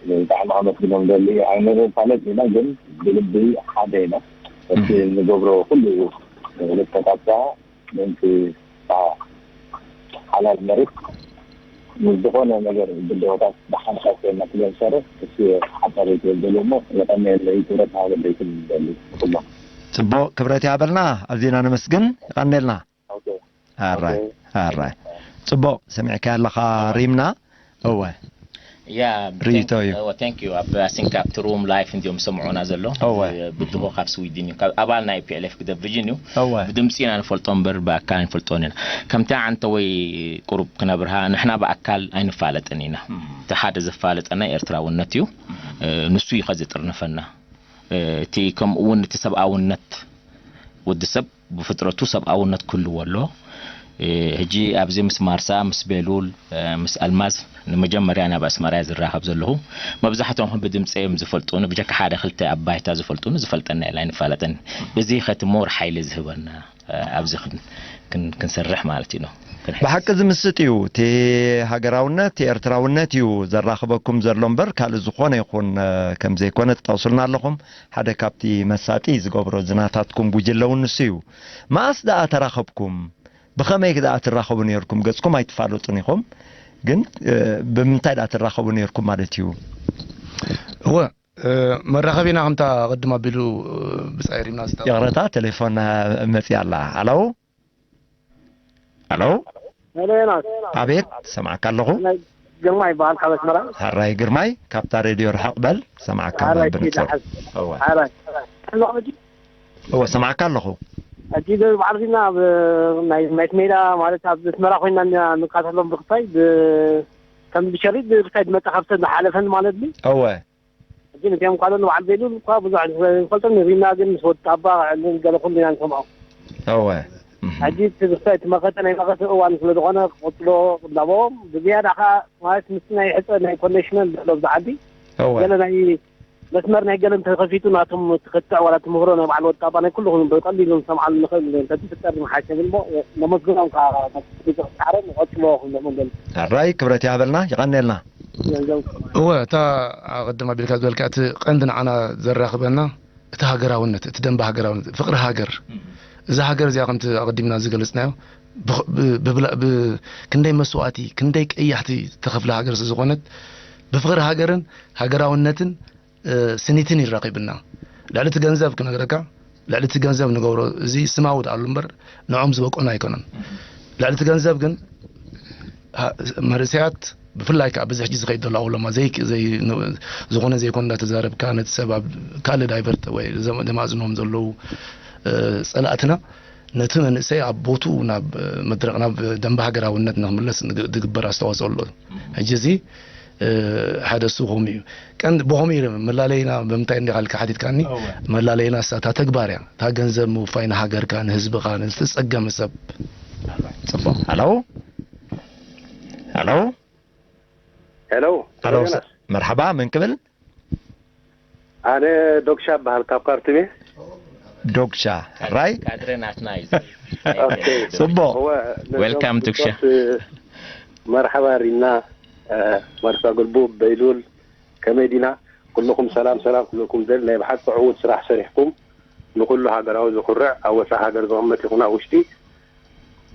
ብጣዕሚ ኣመስግኖም ደሊ። ኣይንፋለጥ ኢና፣ ግን ብልቢ ሓደ ኢና። እቲ እህ። እንገብሮ ኩሉ ንተካትካ ምእንቲ እታ ሓላል መሬት ምስ ዝኾነ ነገር ብድሆታት ብሓንሳብ ኮይና ክነሰርሕ፣ እሱ ሓሳበይ ክብል ደልየ እሞ፣ የቐንየለይ፣ ክብረት ሃበለይ ክብል ደሊ ንኩሎም። ጽቡቕ፣ ክብረት ይሃበልና። ኣዚና ነመስግን። የቐንየልና። ኦኬ። ኣራይ፣ ኦኬ። ኣራይ። ጽቡቕ፣ ሰሚዕካያ ኣለኻ ሪምና። እወ። ያ ርእይቶ እዩ። Thank you። ኣብ ኣሲንካ ኣብቲ ሩም ላይፍ እንዲዮም ዝሰምዑና ዘሎ። እወ። ብድሆ ካብ ስዊድን እዩ፣ ካብ ኣባል ናይ ፒኤልኤፍ ግደፍ ቪዥን እዩ። እወ። ብድምፂ ኢና ንፈልጦ እምበር ብኣካል ኣይንፈልጦን ኢና። ከምቲ ዓንተ ወይ ቁሩብ ክነብርሃ፣ ንሕና ብኣካል ኣይንፋለጥን ኢና። እቲ ሓደ ዘፋለጠና ኤርትራውነት እዩ። ንሱ እዩ ከዚ ጥርንፈና። እቲ ከምኡ እውን እቲ ሰብኣውነት፣ ወዲ ሰብ ብፍጥረቱ ሰብኣውነት ክህልዎ ኣሎ። ሕጂ ኣብዚ ምስ ማርሳ፣ ምስ ቤሉል፣ ምስ ኣልማዝ ንመጀመርያ ናብ ኣስመራ ዝራኸብ ዘለኹ። መብዛሕትኦም ብድምፂ እዮም ዝፈልጡኒ፣ ብጀካ ሓደ ክልተ ኣብ ባይታ ዝፈልጡኒ፣ ዝፈልጠና የለን፣ ኣይንፋለጥን። እዚ ከቲ ሞር ሓይሊ ዝህበና፣ ኣብዚ ክን- ክን- ክንሰርሕ ማለት እዩ ነው። ክንሕግዝ። ብሓቂ ዝምስጥ እዩ። እቲ ሃገራውነት፣ እቲ ኤርትራውነት እዩ ዘራኽበኩም ዘሎ እምበር ካልእ ዝኾነ ይኹን፣ እ፣ ከም ዘይኮነ ትጠቕሱልና ኣለኹም። ሓደ ካብቲ መሳጢ ዝገብሮ ዝናታትኩም ጉጅለ እውን ንሱ እዩ። መኣስ ደኣ ተራኸብኩም? ብኸመይ ደኣ ትራኸቡ ነይርኩም? ገጽኩም ኣይትፋለጡን ኢኹም፣ ግን፣ እ፣ ብምንታይ ደኣ ትራኸቡ ነይርኩም ማለት እዩ? እወ፣ እ፣ መራኸቢና ከምታ ቅድም ኣቢሉ፣ እ፣ ብጻይ ሪምና ዝታ- ይቕረታ፣ ቴሌፎን መጺኣ ኣላ። ኣለው? ኣለው? ሄሎ ዮናስ፣ ኣቤት፣ ሰማዕካ ኣለኹ። ናይ ግርማ ይበሃል ካብ ኣስመራ። ሐራይ ግርማይ፣ ካብታ ሬድዮ ርሕቕ በል፣ ሰማዕካ ሐራይ ብንጹር። ኪዳ እወ። ሐራይ። ኣለኹ ሕጂ። እወ፣ ሰማዕካ ኣለኹ። ሕጂ እዚ በዓል ዚና ኣብ ናይ ናይት ሜዳ ማለት ኣብ ኣስመራ ኮይና ኢና ንከታተሎም ብክፋይ ብ-፣ ከም ብሸሪጥ ብክፋይ ዝመጣ ካብ ሰብ ዝሓለፈን ማለት ድዩ? እወ። ሕጂ ነዚኦም ካልኦት በዓል ቤሉል እኳ ብዙሕ ንፈልጦም ንሪና ግን ምስ ወዲ ኣባ ዕልን ገለ ኩሉ ኢና ንሰምዖ። እወ። እህ። ሕጂ እቲ ብክፋይ እቲ መኸተ ናይ መኸተ እዋን ስለ ዝኾነ ክቕጽሎ እንዳበዎም ብዝያዳ ከዓ ማለት ምስ ናይ ሕፀ ናይ ኮኔክሽነል ዘሎ ኣብዚ ዓዲ እወ። ገለ ናይ መስመር ናይ ገለን ተኸፊቱ ናቶም ትኽትዕ ዋላ ትምህሮ ናይ በዓል ወጣባ ናይ ኩልኹም ብቐሊሉ ንሰምዓሉ ንኽእል እንተትፍጠር ንሓሸ ብል እሞ ነመስግኖም ከዓ ፃዕሮም ይቐፅልዎ ክብሎም ገል ሕራይ ክብረት ይሃበልና፣ ይቐነልና። እወ፣ እታ ኣቐድም ኣቢልካ ዝበልካ እቲ ቀንዲ ንዓና ዘራኽበና እቲ ሃገራውነት፣ እቲ ደንበ ሃገራውነት፣ ፍቕሪ ሃገር። እዛ ሃገር እዚኣ ከምቲ ኣቐዲምና ዝገለጽናዮ ብኽ- ብ- ብብላ- ብ- ክንደይ መስዋእቲ፣ ክንደይ ቀያሕቲ ተኸፍለ ሃገር ስለ ዝኾነት ብፍቕሪ ሃገርን ሃገራውነትን፣ እ፣ ስኒትን ይራኺብና። ልዕሊ እቲ ገንዘብ ክነግረካ፣ ልዕሊ እቲ ገንዘብ ንገብሮ፣ እዚ ስማዊ ደኣሉ እምበር ንዖም ዝበቆና ኣይኮነን። ልዕሊ እቲ ገንዘብ ግን፣ ሃ- መንእሰያት ብፍላይ ከዓ በዚ ሕጂ ዝኸይድ ዘሎ ኣውሎማ ዘይ- ዘይ- ን- ዝኾነ ዘይኮነ እንዳተዛረብካ ነቲ ሰብ ኣብ ካልእ ዳይቨርት ወይ ዘም- ደማዝኖም ዘለዉ፣ እ፣ ጸላእትና ነቲ መንእሰይ ኣብ ቦትኡ ናብ መድረቕ ናብ ደንበ ሃገራውነት ንክምለስ ንግ- ዝግበር ኣስተዋፅኦ ኣሎ። ሕጂ እዚ፣ እ፣ ሓደ እሱ ከምኡ እዩ። ቀንዲ ብኸምኡ እዩ መላለይና ብምንታይ እንዲኻ ኢልካ ሓቲትካኒ። መላለይና እሳ እታ ተግባር እያ። እታ ገንዘብ ምውፋይ ንሃገርካ፣ ንህዝብኻ፣ ንዝተጸገመ ሰብ። ጽቡቕ። ሃሎ? ሃሎ? ሄሎ፣ ሃሎ? ዮናስ። መርሓባ፣ መን ክብል? ኣነ ዶግሻ እበሃል ካብ ካርቱም እየ። ዶግሻ፣ ሕራይ? ካድረ ናትና እዩ። ኦኬ። ጽቡቕ። እወ፣ ነዞም ዌልካም ዶግሻ። ክልተ መርሓባ ሪና፣ እ፣ መርሳ ግልቡ፣ በይሉል፣ ከመይ ዲና? ኩልኹም ሰላም ሰላም ክብለኩም ደል። ናይ ብሓቂ ዕዉት ስራሕ ሰሪሕኩም፣ ንኹሉ ሃገራዊ ዘኹርዕ፣ ኣብ ወፃኢ ሃገር ዝቕመጥ ይኹን ኣብ ውሽጢ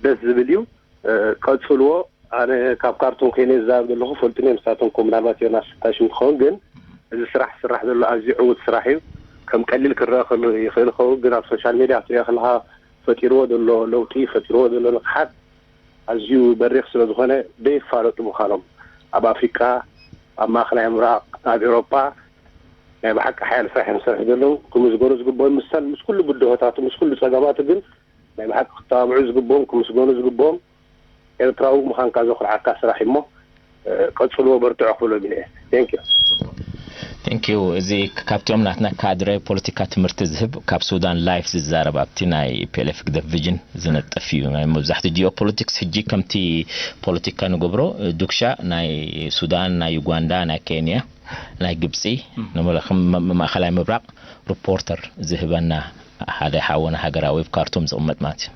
ደስ ዝብል እዩ። እ፣ ቀጽልዎ። ኣነ ካብ ካርቱም ከይነ ዝዛረብ ዘለኹ ፈልጡኒ እዮም። ንሳቶም እኮ ምናልባት ዮናስ ፍታሽ እንትኸውን፣ ግን እዚ ስራሕ ዝስራሕ ዘሎ ኣዝዩ ዕዉት ስራሕ እዩ። ከም ቀሊል ክረአ ከሎ ይኽእል ይኸውን፣ ግን ኣብ ሶሻል ሜድያ ክትሪኦ ከለኻ ፈጢርዎ ዘሎ ለውጢ፣ ፈጢርዎ ዘሎ ንቕሓት ኣዝዩ በሪኽ ስለ ዝኾነ ደይፋለጡ ምዃኖም፣ ኣብ ኣፍሪቃ፣ ኣብ ማእኸላይ ምብራቕ፣ ኣብ ኤውሮጳ ናይ ብሓቂ ሓያል ስራሕ እዮም ዝሰርሑ ዘለዉ። ክምስገኑ ዝግብኦም ምሳን ምስ ኩሉ ብድሆታቱ፣ ምስ ኩሉ ጸገማቱ ግን ናይ ብሓቂ ክተባብዑ ዝግብኦም፣ ክምስገኑ ዝግብኦም ኤርትራዊ ምዃንካ ዘኹርዓካ ስራሕ እዩ እሞ፣ እ፣ ቀጽልዎ፣ በርትዑ ክብሎም ኢለ እየ። Thank you። Thank you። እዚ ካብቶም ናትና ካድረ ፖለቲካ ትምህርቲ ዝህብ ካብ ሱዳን ላይፍ ዝዛረብ ኣብቲ ናይ ፒኤልኤፍ ግደፍ ቪዥን ዝነጥፍ እዩ። ናይ መብዛሕትኡ ጂኦፖለቲክስ ሕጂ ከምቲ ፖለቲካ ንገብሮ፣ እ፣ ዱክሻ ናይ ሱዳን፣ ናይ ዩጋንዳ፣ ናይ ኬንያ፣ ናይ ግብጺ፣ ንመለ-፣ ከም መ-፣ ማእኸላይ ምብራቕ ሪፖርተር ዝህበና ሓደ ሓወና ሃገራዊ ኣብ ካርቱም ዝቕመጥ ማለት እዩ።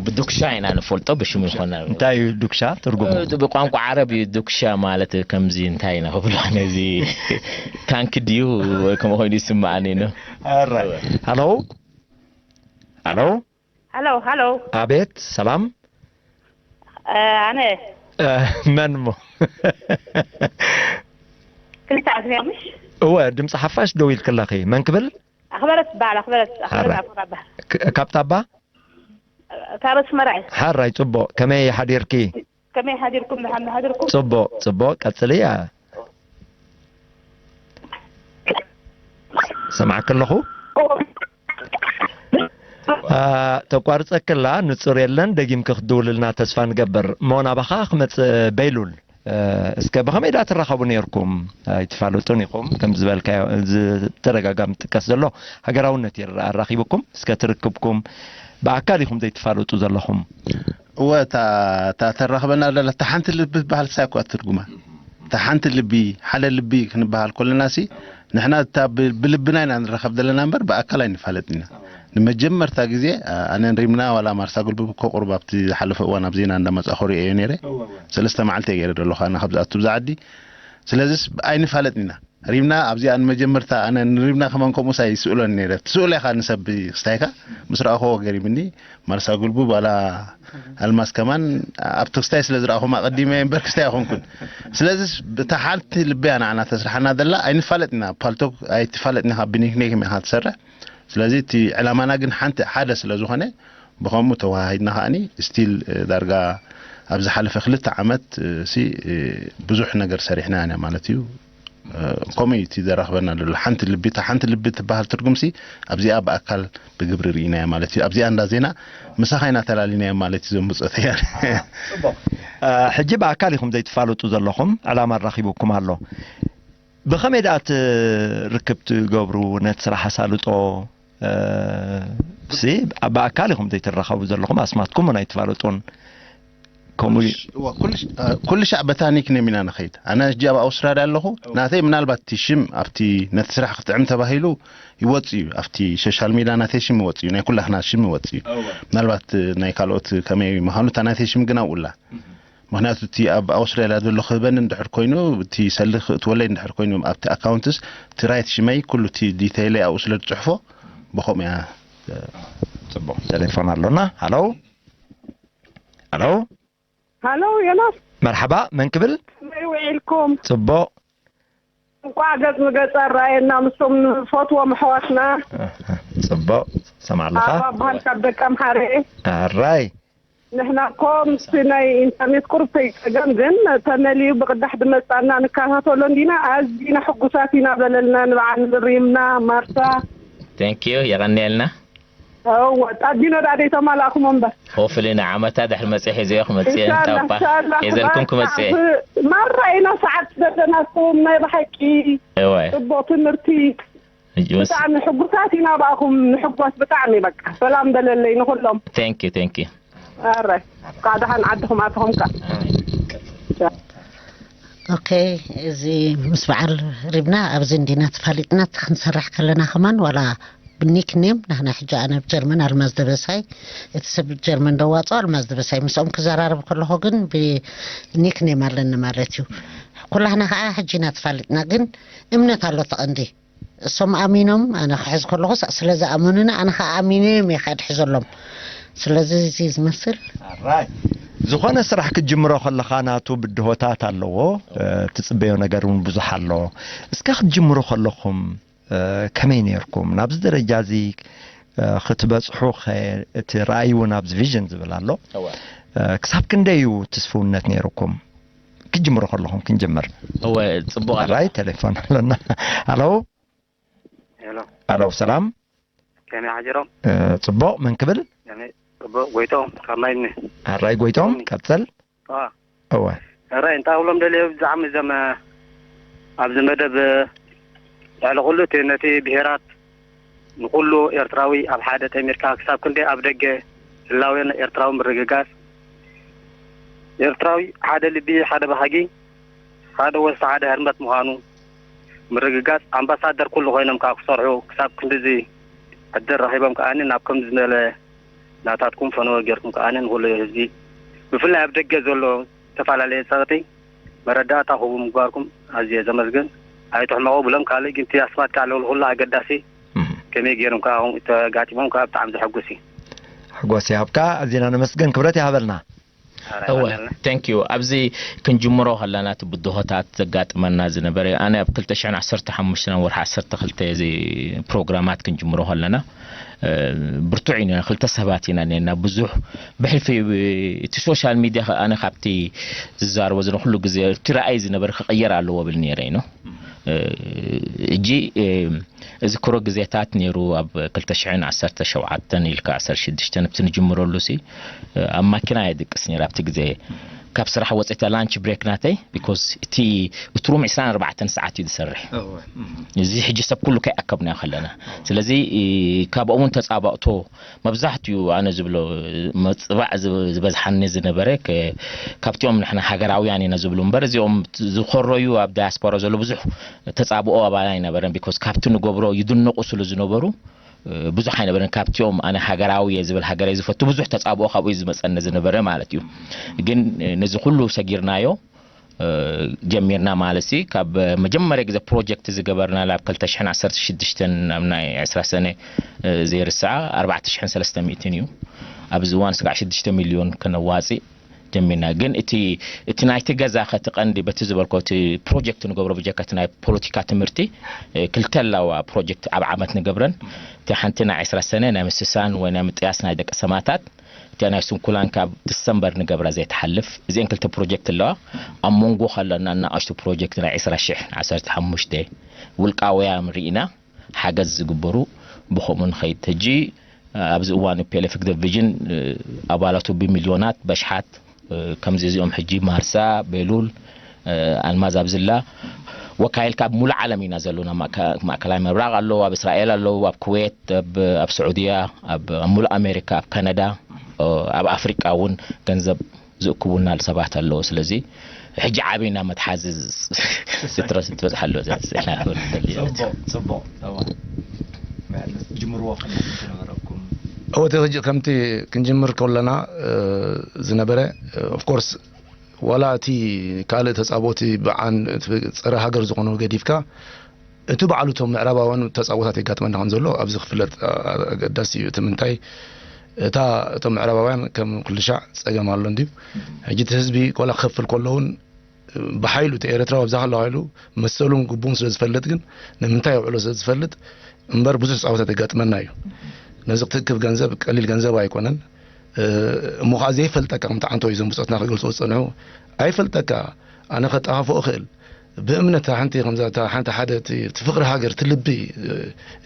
ብዱክሻ ኢና ንፈልጦ፣ ብሽሙ ይኾና። እንታይ እዩ ዱክሻ ትርጉሙ? እ፣ ብቋንቋ ዓረብ እዩ ዱክሻ ማለት። ከምዚ እንታይ ኢና ክብሎ ነዚ ታንክ ድዩ ወይ ከምኡ ኮይኑ ይስምዓኒ ነው። ኣራይ። ሃሎ? ሃሎ? ሃሎ፣ ሃሎ። ኣቤት፣ ሰላም። እ፣ ኣነ እ፣ መን እሞ? ክልተ ኣዝያ ምሽ? እወ፣ ድምፂ ሓፋሽ ደው ኢልክለኺ። መን ክብል? ኣኽበረት ትበሃል፣ ኣኽበረት፣ ኣኽበረት ኣረ። ኣኽበረት ኣባ። ክ-፣ ካብ ታባ? ካብ ኣስመራ እየ። ሓራይ፣ ጽቡቕ። ከመይ ሓዲርኪ? ከመይ ሓዲርኩም? ደሓን ሓዲርኩም? ጽቡቕ ጽቡቕ፣ ቀጽሊ። ያ ሰማዕክ ኣለኹ። አ፣ ተቋርጸክላ፣ ንጹር የለን። ደጊምኪ ክትድውልልና ተስፋ ንገብር። እሞ ናባኻ ክመጽእ፣ በይሉል፣ እ፣ እስከ ብኸመይ ደኣ ትራኸቡ ነይርኩም? ኣይትፋለጡን ኢኹም፣ ከም ዝበልካዮ፣ እዚ ተደጋጋሚ ትጥቀስ ዘሎ ሃገራውነት ይረኣ ኣራኺብኩም። እስከ ትርክብኩም ብኣካል ኢኹም ዘይትፋለጡ ዘለኹም። እወ፣ እታ እታ ተራኽበና ዘላ እታ ሓንቲ ልቢ ትበሃል ሳይ እኳ ትርጉማ። እታ ሓንቲ ልቢ፣ ሓደ ልቢ ክንበሃል ከለና ሲ፣ ንሕና እታ ብ-፣ ብልብና ኢና ንራኸብ ዘለና እምበር ብኣካል ኣይንፋለጥን ኢና። ንመጀመርታ ግዜ፣ ኣ-፣ ኣነን ሪምና ዋላ ማርሳ ጉልቡብ እኮ ቁሩብ ኣብቲ ዝሓለፈ እዋን ኣብ ዜና እንዳመጻኹ ርእየዮ ነይረ። ሰለስተ መዓልቲ እየ ገይረ ዘለኹ ኣነ ካብ ዝኣቱ ብዛ ዓዲ። ስለዚስ ኣይንፋለጥን ኢና። ሪምና ኣብዚኣ ንመጀመርታ ኣነ ንሪምና ከማን ከምኡስ ኣይስእሎን ነይረ። ትስእሎ ኢኻ ንሰብ ክስታይካ ምስ ረኣኹዎ ገሪምኒ። ማርሳ ጉልቡብ ዋላ ኣልማዝ ከማን ኣብቲ ክስታይ ስለ ዝረኣኹም ኣቐዲመ እምበር ክስታይ ኣይኮንኩን። ስለዚ ብታ ሓንቲ ልቢ እያ ንዓና ተስርሓና ዘላ። ኣይንፋለጥ ኢና። ፓልቶክ ኣይትፋለጥን ኢኻ፣ ብኒክኔም ኢኻ ትሰርሕ። ስለዚ እቲ ዕላማና ግን ሓንቲ ሓደ ስለ ዝኾነ ብኸምኡ ተወሃሂድና ከኣኒ ስቲል ዳርጋ ኣብ ዝሓለፈ ክልተ ዓመት ሲ ብዙሕ ነገር ሰሪሕና ኢና ማለት እዩ። ከምኡ እዩ እቲ ዘራኽበና ዘሎ። ሓንቲ ልቢ፣ እታ ሓንቲ ልቢ ትበሃል ትርጉምሲ ኣብዚኣ ብኣካል ብግብሪ ርኢናያ ማለት እዩ። ኣብዚኣ እንዳ ዜና ምሳኻ ኢና ተላሊናያ ማለት እዩ። ዘምብጾ ተያር። ጽቡቕ። ሕጂ ብኣካል ኢኹም ዘይትፋለጡ ዘለኹም፣ ዕላማ ኣራኺቡኩም ኣሎ። ብኸመይ ደኣ እቲ ርክብ ትገብሩ፣ ነቲ ስራሕ ኣሳልጦ ሲ ብኣካል ኢኹም ዘይትራኸቡ ዘለኹም፣ ኣስማትኩም እውን ኣይትፋለጡን። ከምኡ እዩ። ኩሉ ሻዕ በታ ኒክኔም ኢና ንኸይድ። ኣነ ሕጂ ኣብ ኣውስትራልያ ኣለኹ። ናተይ ምናልባት እቲ ሽም ኣብቲ ነቲ ስራሕ ክትዕም ተባሂሉ ይወጽእ እዩ። ኣብቲ ሶሻል ሚድያ ናተይ ሽም ይወጽእ እዩ። ናይ ኩላኽና ሽም ይወጽእ እዩ። ምናልባት ናይ ካልኦት ከመይ ምዃኑ እታ ናተይ ሽም ግን ኣብኡ ኣላ። ምኽንያቱ እቲ ኣብ ኣውስትራልያ ዘሎ ክህበኒ እንድሕር ኮይኑ፣ እቲ ሰልዲ ክእትወለይ እንድሕር ኮይኑ ኣብቲ ኣካውንትስ እቲ ራይት ሽመይ ኩሉ እቲ ዲተይለይ ኣብኡ ስለ ዝጽሕፎ ብኸምኡ እያ። ጽቡቕ። ቴሌፎን ኣሎና። ሃሎ። ሃሎ። ሃሎ ዮናስ። መርሓባ፣ መን ክብል? ከመይ ውዒልኩም? ጽቡቕ። እንቋዕ ገጽ ንገጽ ኣረኣየና ምስቶም ንፈትዎም ኣሕዋትና። ጽቡቕ። ሰምዓ ኣለኻ? ኣባ በሃል ካብ ደቀ ኣምሓረ። ኣራይ። ንሕና እኮ ምስቲ ናይ ኢንተርኔት ቁሩብ ተይጸገም ግን ተመሊኡ ብቕዳሕ ድመጻና ንከታተሎ እንዲና ኣዚና ሕጉሳት ኢና በለልና ንበዓል ሪምና ማርሳ። Thank you የቐንየልና። እወ ጣቢኖ ዳ ደይተማላእኹሞ እምበር። ሆፍሊ ንዓመታ ድሕሪ መጽእ ሒዘዮ ክመጽእ እየ። እንሻላ ታባ እንሻላ ሒዘልኩም ክመጽእ እየ። ማራ ኢና ሰዓት ዘለናኩም ናይ ብሓቂ። እወ ጽቡቕ ትምህርቲ። ሕጂ ወስ ብጣዕሚ ሕጉሳት ኢና ብኣኹም ንሕጎስ ብጣዕሚ በቃ ሰላም በለለይ ንኹሎም። Thank you thank you። ኣረ ካብ ደሓን ዓድኹም ኣተኹም ካ። ኦኬ እዚ ምስ በዓል ሪብና ኣብዚ እንዲና ተፋሊጥና እቲ ክንሰርሕ ከለና ከማን ዋላ ብኒክ ኔም ናህና ሕጂ ኣነ ኣብ ጀርመን ኣልማዝ ደበሳይ እቲ ሰብ ጀርመን ደዋፅኦ ኣልማዝ ደበሳይ ምስኦም ክዘራረብ ከለኹ ግን ብኒክ ኔም ኣለኒ ማለት እዩ ኩላህና ከዓ ሕጂ ኢና ተፋሊጥና ግን እምነት ኣሎ ተቐንዲ እሶም ኣሚኖም ኣነ ክሕዝ ከለኹ ስለዝኣመኑኒ ኣነ ከዓ ኣሚነዮም እየ ከዓ ድሕዘሎም ስለዚ እዚ ዝመስል ዝኾነ ስራሕ ክትጅምሮ ከለኻ ናቱ ብድሆታት ኣለዎ ትፅበዮ ነገር እውን ብዙሕ ኣሎ እስከ ክትጅምሩ ከለኹም ከመይ ነርኩም ናብዚ ደረጃ እዚ ክትበፅሑ እቲ ራእይ እውን ኣብዚ ቪዥን ዝብል ኣሎ ክሳብ ክንደይ እዩ ትስፍውነት ነይርኩም ክጅምሩ ከለኹም ክንጅምር እወ ፅቡቅ ኣሎ ራይ ቴሌፎን ኣለና ኣለው ኣለው ሰላም ከመይ ሓጀሮም ፅቡቅ መን ክብል ፅቡቅ ጎይቶም ካብ ማይኒ ኣራይ ጎይቶም ቀፅል እወ ራይ እንታይ ክብሎም ደልየ ብዛዕሚ ዘመ ኣብዚ መደብ ልዕሊ ኩሉ እቲ ነቲ ብሄራት ንኹሉ ኤርትራዊ ኣብ ሓደ ጠሚርካ ክሳብ ክንደይ ኣብ ደገ ህላዌ ኤርትራዊ ምርግጋጽ ኤርትራዊ ሓደ ልቢ ሓደ ባህጊ ሓደ ወስቲ ሓደ ህርመት ምዃኑ ምርግጋጽ ኣምባሳደር ኩሉ ኮይኖም ከኣ ክሰርሑ ክሳብ ክንድዚ ዕድል ረኺቦም ከኣኒ ናብ ከምዚ ዝበለ ናታትኩም ፈነወ ጌርኩም ከኣኒ ንኹሉ ህዝቢ ብፍላይ ኣብ ደገ ዘሎ ዝተፈላለየ ጸቕጢ መረዳእታ ክህቡ ምግባርኩም ኣዝየ ዘመስግን። ኣይትሕመቑ ብሎም ካልእ ግን እቲ ኣስማት ቃል ንኹሉ ኣገዳሲ ከመይ ገይሮም ከኣ ከምኡ ተጋጢሞም ከኣ ብጣዕሚ ዘሐጉስ እዩ። ሓጎስ ይሃብካ ኣዚና ነመስግን ክብረት ይሃበልና። እወ፣ thank you። ኣብዚ ክንጅምሮ ከለና እቲ ብድሆታት ዘጋጥመና ዝነበረ፣ ኣነ ኣብ ክልተ ሽሕን ዓሰርተ ሓሙሽተን ወርሒ ዓሰርተ ክልተ እዚ ፕሮግራማት ክንጅምሮ ከለና፣ እ፣ ብርቱዕ ኢና፣ ክልተ ሰባት ኢና ነና። ብዙሕ ብሕልፊ እቲ ሶሻል ሚድያ ከ-፣ ኣነ ካብቲ ዝዛረቦ ዘሎ ኩሉ ግዜ እቲ ረኣይ ዝነበረ ክቕየር ኣለዎ ብል ነይረ ኢኖ። እ፣ እጂ፣ እ፣ እዚ ክሮ ግዜታት ነይሩ። ኣብ ክልተ ሽሕን ዓሰርተ ሸውዓተን ኢልካ ዓሰርተ ሽዱሽተ ኣብቲ ንጅምረሉ ሲ፣ እ፣ ኣብ ማኪና እየ ድቅስ ነይረ ኣብቲ ግዜ። ካብ ስራሕ ወፂተ ላንች ብሬክ ናተይ፣ ቢኮዝ እቲ፣ እቲ ሩም ዕስራን ኣርባዕተን ሰዓት እዩ ዝሰርሕ። እዚ ሕጂ ሰብ ኩሉ ከይኣከብና ከለና። ስለዚ፣ እ፣ ካብኦም እውን ተፃባእቶ መብዛሕትኡ ኣነ ዝብሎ መፅባዕ ዝብ-፣ ዝበዝሓኒ ዝነበረ ከ-፣ ካብቲኦም ንሕና ሃገራውያን ኢና ዝብሉ እምበር፣ እዚኦም ዝኮረዩ ኣብ ዳያስፖራ ዘሎ ብዙሕ ተፃብኦ ኣባና ኣይነበረን። ቢኮዝ ካብቲ ንገብሮ ይድነቁ ስለ ዝነበሩ፣ እ፣ ብዙሕ ኣይነበረን። ካብቲኦም ኣነ ሃገራዊ እየ ዝብል፣ ሃገረይ ዝፈቱ ብዙሕ ተፃብኦ ካብኡ እዩ ዝመፀኒ ዝነበረ ማለት እዩ። ግን፣ እ፣ ነዚ ኩሉ ሰጊርናዮ፣ እ፣ ጀሚርና ማለት ሲ፣ ካብ መጀመርያ ግዜ ፕሮጀክት ዝገበርና ኣብ ክልተ ሽሕን ዓሰርተ ሽዱሽተን ኣብ ናይ ዕስራ ሰነ፣ እ፣ ዘይርስዓ ኣርባዕተ ሽሕን ሰለስተ ሚእትን እዩ። ኣብዚ እዋን ስጋዕ ሽዱሽተ ሚልዮን ከነዋፅእ ጀሚርና። ግን እቲ፣ እቲ ናይቲ ገዛ ከቲ ቀንዲ በቲ ዝበልኮ እቲ ፕሮጀክት ንገብሮ ብጀካ እቲ ናይ ፖለቲካ ትምህርቲ፣ እ፣ ክልተ ኣለዋ ፕሮጀክት ኣብ ዓመት ንገብረን። እቲ ሓንቲ ናይ ዕስራ ሰነ ናይ ምስሳን ወይ ናይ ምጥያስ ናይ ደቂ ሰማታት፣ እቲኣ ናይ ስንኩላን ካብ ዲሰምበር ንገብራ ዘይትሓልፍ። እዚአን ክልተ ፕሮጀክት ኣለዋ። ኣብ መንጎ ከለና እናኣሽቱ ፕሮጀክት ናይ ዕስራ ሽሕ፣ ዓሰርተ ሓሙሽተ ውልቃውያን ርኢና ሓገዝ ዝግበሩ ብኸምኡ ንኸይድ። ሕጂ ኣብዚ እዋን ፒ ኤል ኤፍ ኤግዘኪቲቭ ቪዥን፣ እ፣ ኣባላቱ ብሚልዮናት በሽሓት፣ እ፣ ከምዚ እዚኦም ሕጂ ማርሳ፣ ቤሉል፣ እ፣ ኣልማዝ ኣብዝላ ወካይልካ ኣብ ሙሉእ ዓለም ኢና ዘሎና። ማእከ-፣ ማእከላይ ምብራቕ ኣለዉ፣ ኣብ እስራኤል ኣለዉ፣ ኣብ ኩዌት፣ ኣብ፣ ኣብ ስዑድያ፣ ኣብ፣ ኣብ ሙሉእ ኣሜሪካ፣ ኣብ ካናዳ፣ እ፣ ኣብ ኣፍሪቃ እውን ገንዘብ ዝእክቡና ሰባት ኣለዉ። ስለዚ ሕጂ ዓቢና መትሓዚ ዝ-፣ ዝትረ-፣ ዝትበጽሓሉ ዘ-፣ ዘ-፣ ጽቡቕ፣ ጽቡቕ። እዋ። ጅምርዎ ከለኩም ዝነበረኩም። እወ፣ እቲ ሕጂ ከምቲ ክንጅምር ከለና፣ እ፣ ዝነበረ፣ እ፣ ኦፍ ኮርስ፣ ዋላ እቲ ካልእ ተጻቦቲ ብዓን፣ እቲ ጸረ ሃገር ዝኾኑ ገዲፍካ፣ እቲ ባዕሉ እቶም ምዕራባውያን ተጻቦታት የጋጥመና ከም ዘሎ ኣብዚ ክፍለጥ፣ እ፣ ኣገዳሲ እዩ። እቲ ምንታይ፣ እታ፣ እቶም ምዕራባውያን ከም ኩሉ ሻዕ ጸገም ኣሎ እንድዩ። ሕጂ እቲ ህዝቢ ዋላ ክኸፍል ከሎ እውን ብሓይሉ እቲ ኤርትራዊ ኣብዛ ከለዋ ኢሉ መሰሉን ግቡኡን ስለ ዝፈልጥ ግን ንምንታይ የውዕሎ ስለ ዝፈልጥ እምበር ብዙሕ ጻወታት የጋጥመና እዩ። ነዚ ክትእክብ ገንዘብ ቀሊል ገንዘብ ኣይኮነን። እ፣ እሞ ኸዓ ዘይፈልጠካ ከምቲ ዓንቶ እዩ እዞም ብጾትና ክገልጽዎ ዝጸንሑ። ኣይፈልጠካ፣ ኣነ ከጠፋፍኦ እኽእል። ብእምነት ሓንቲ ከምዛ እታ ሓንቲ ሓደ እቲ፣ እቲ ፍቕሪ ሃገር፣ እቲ ልቢ፣ እ፣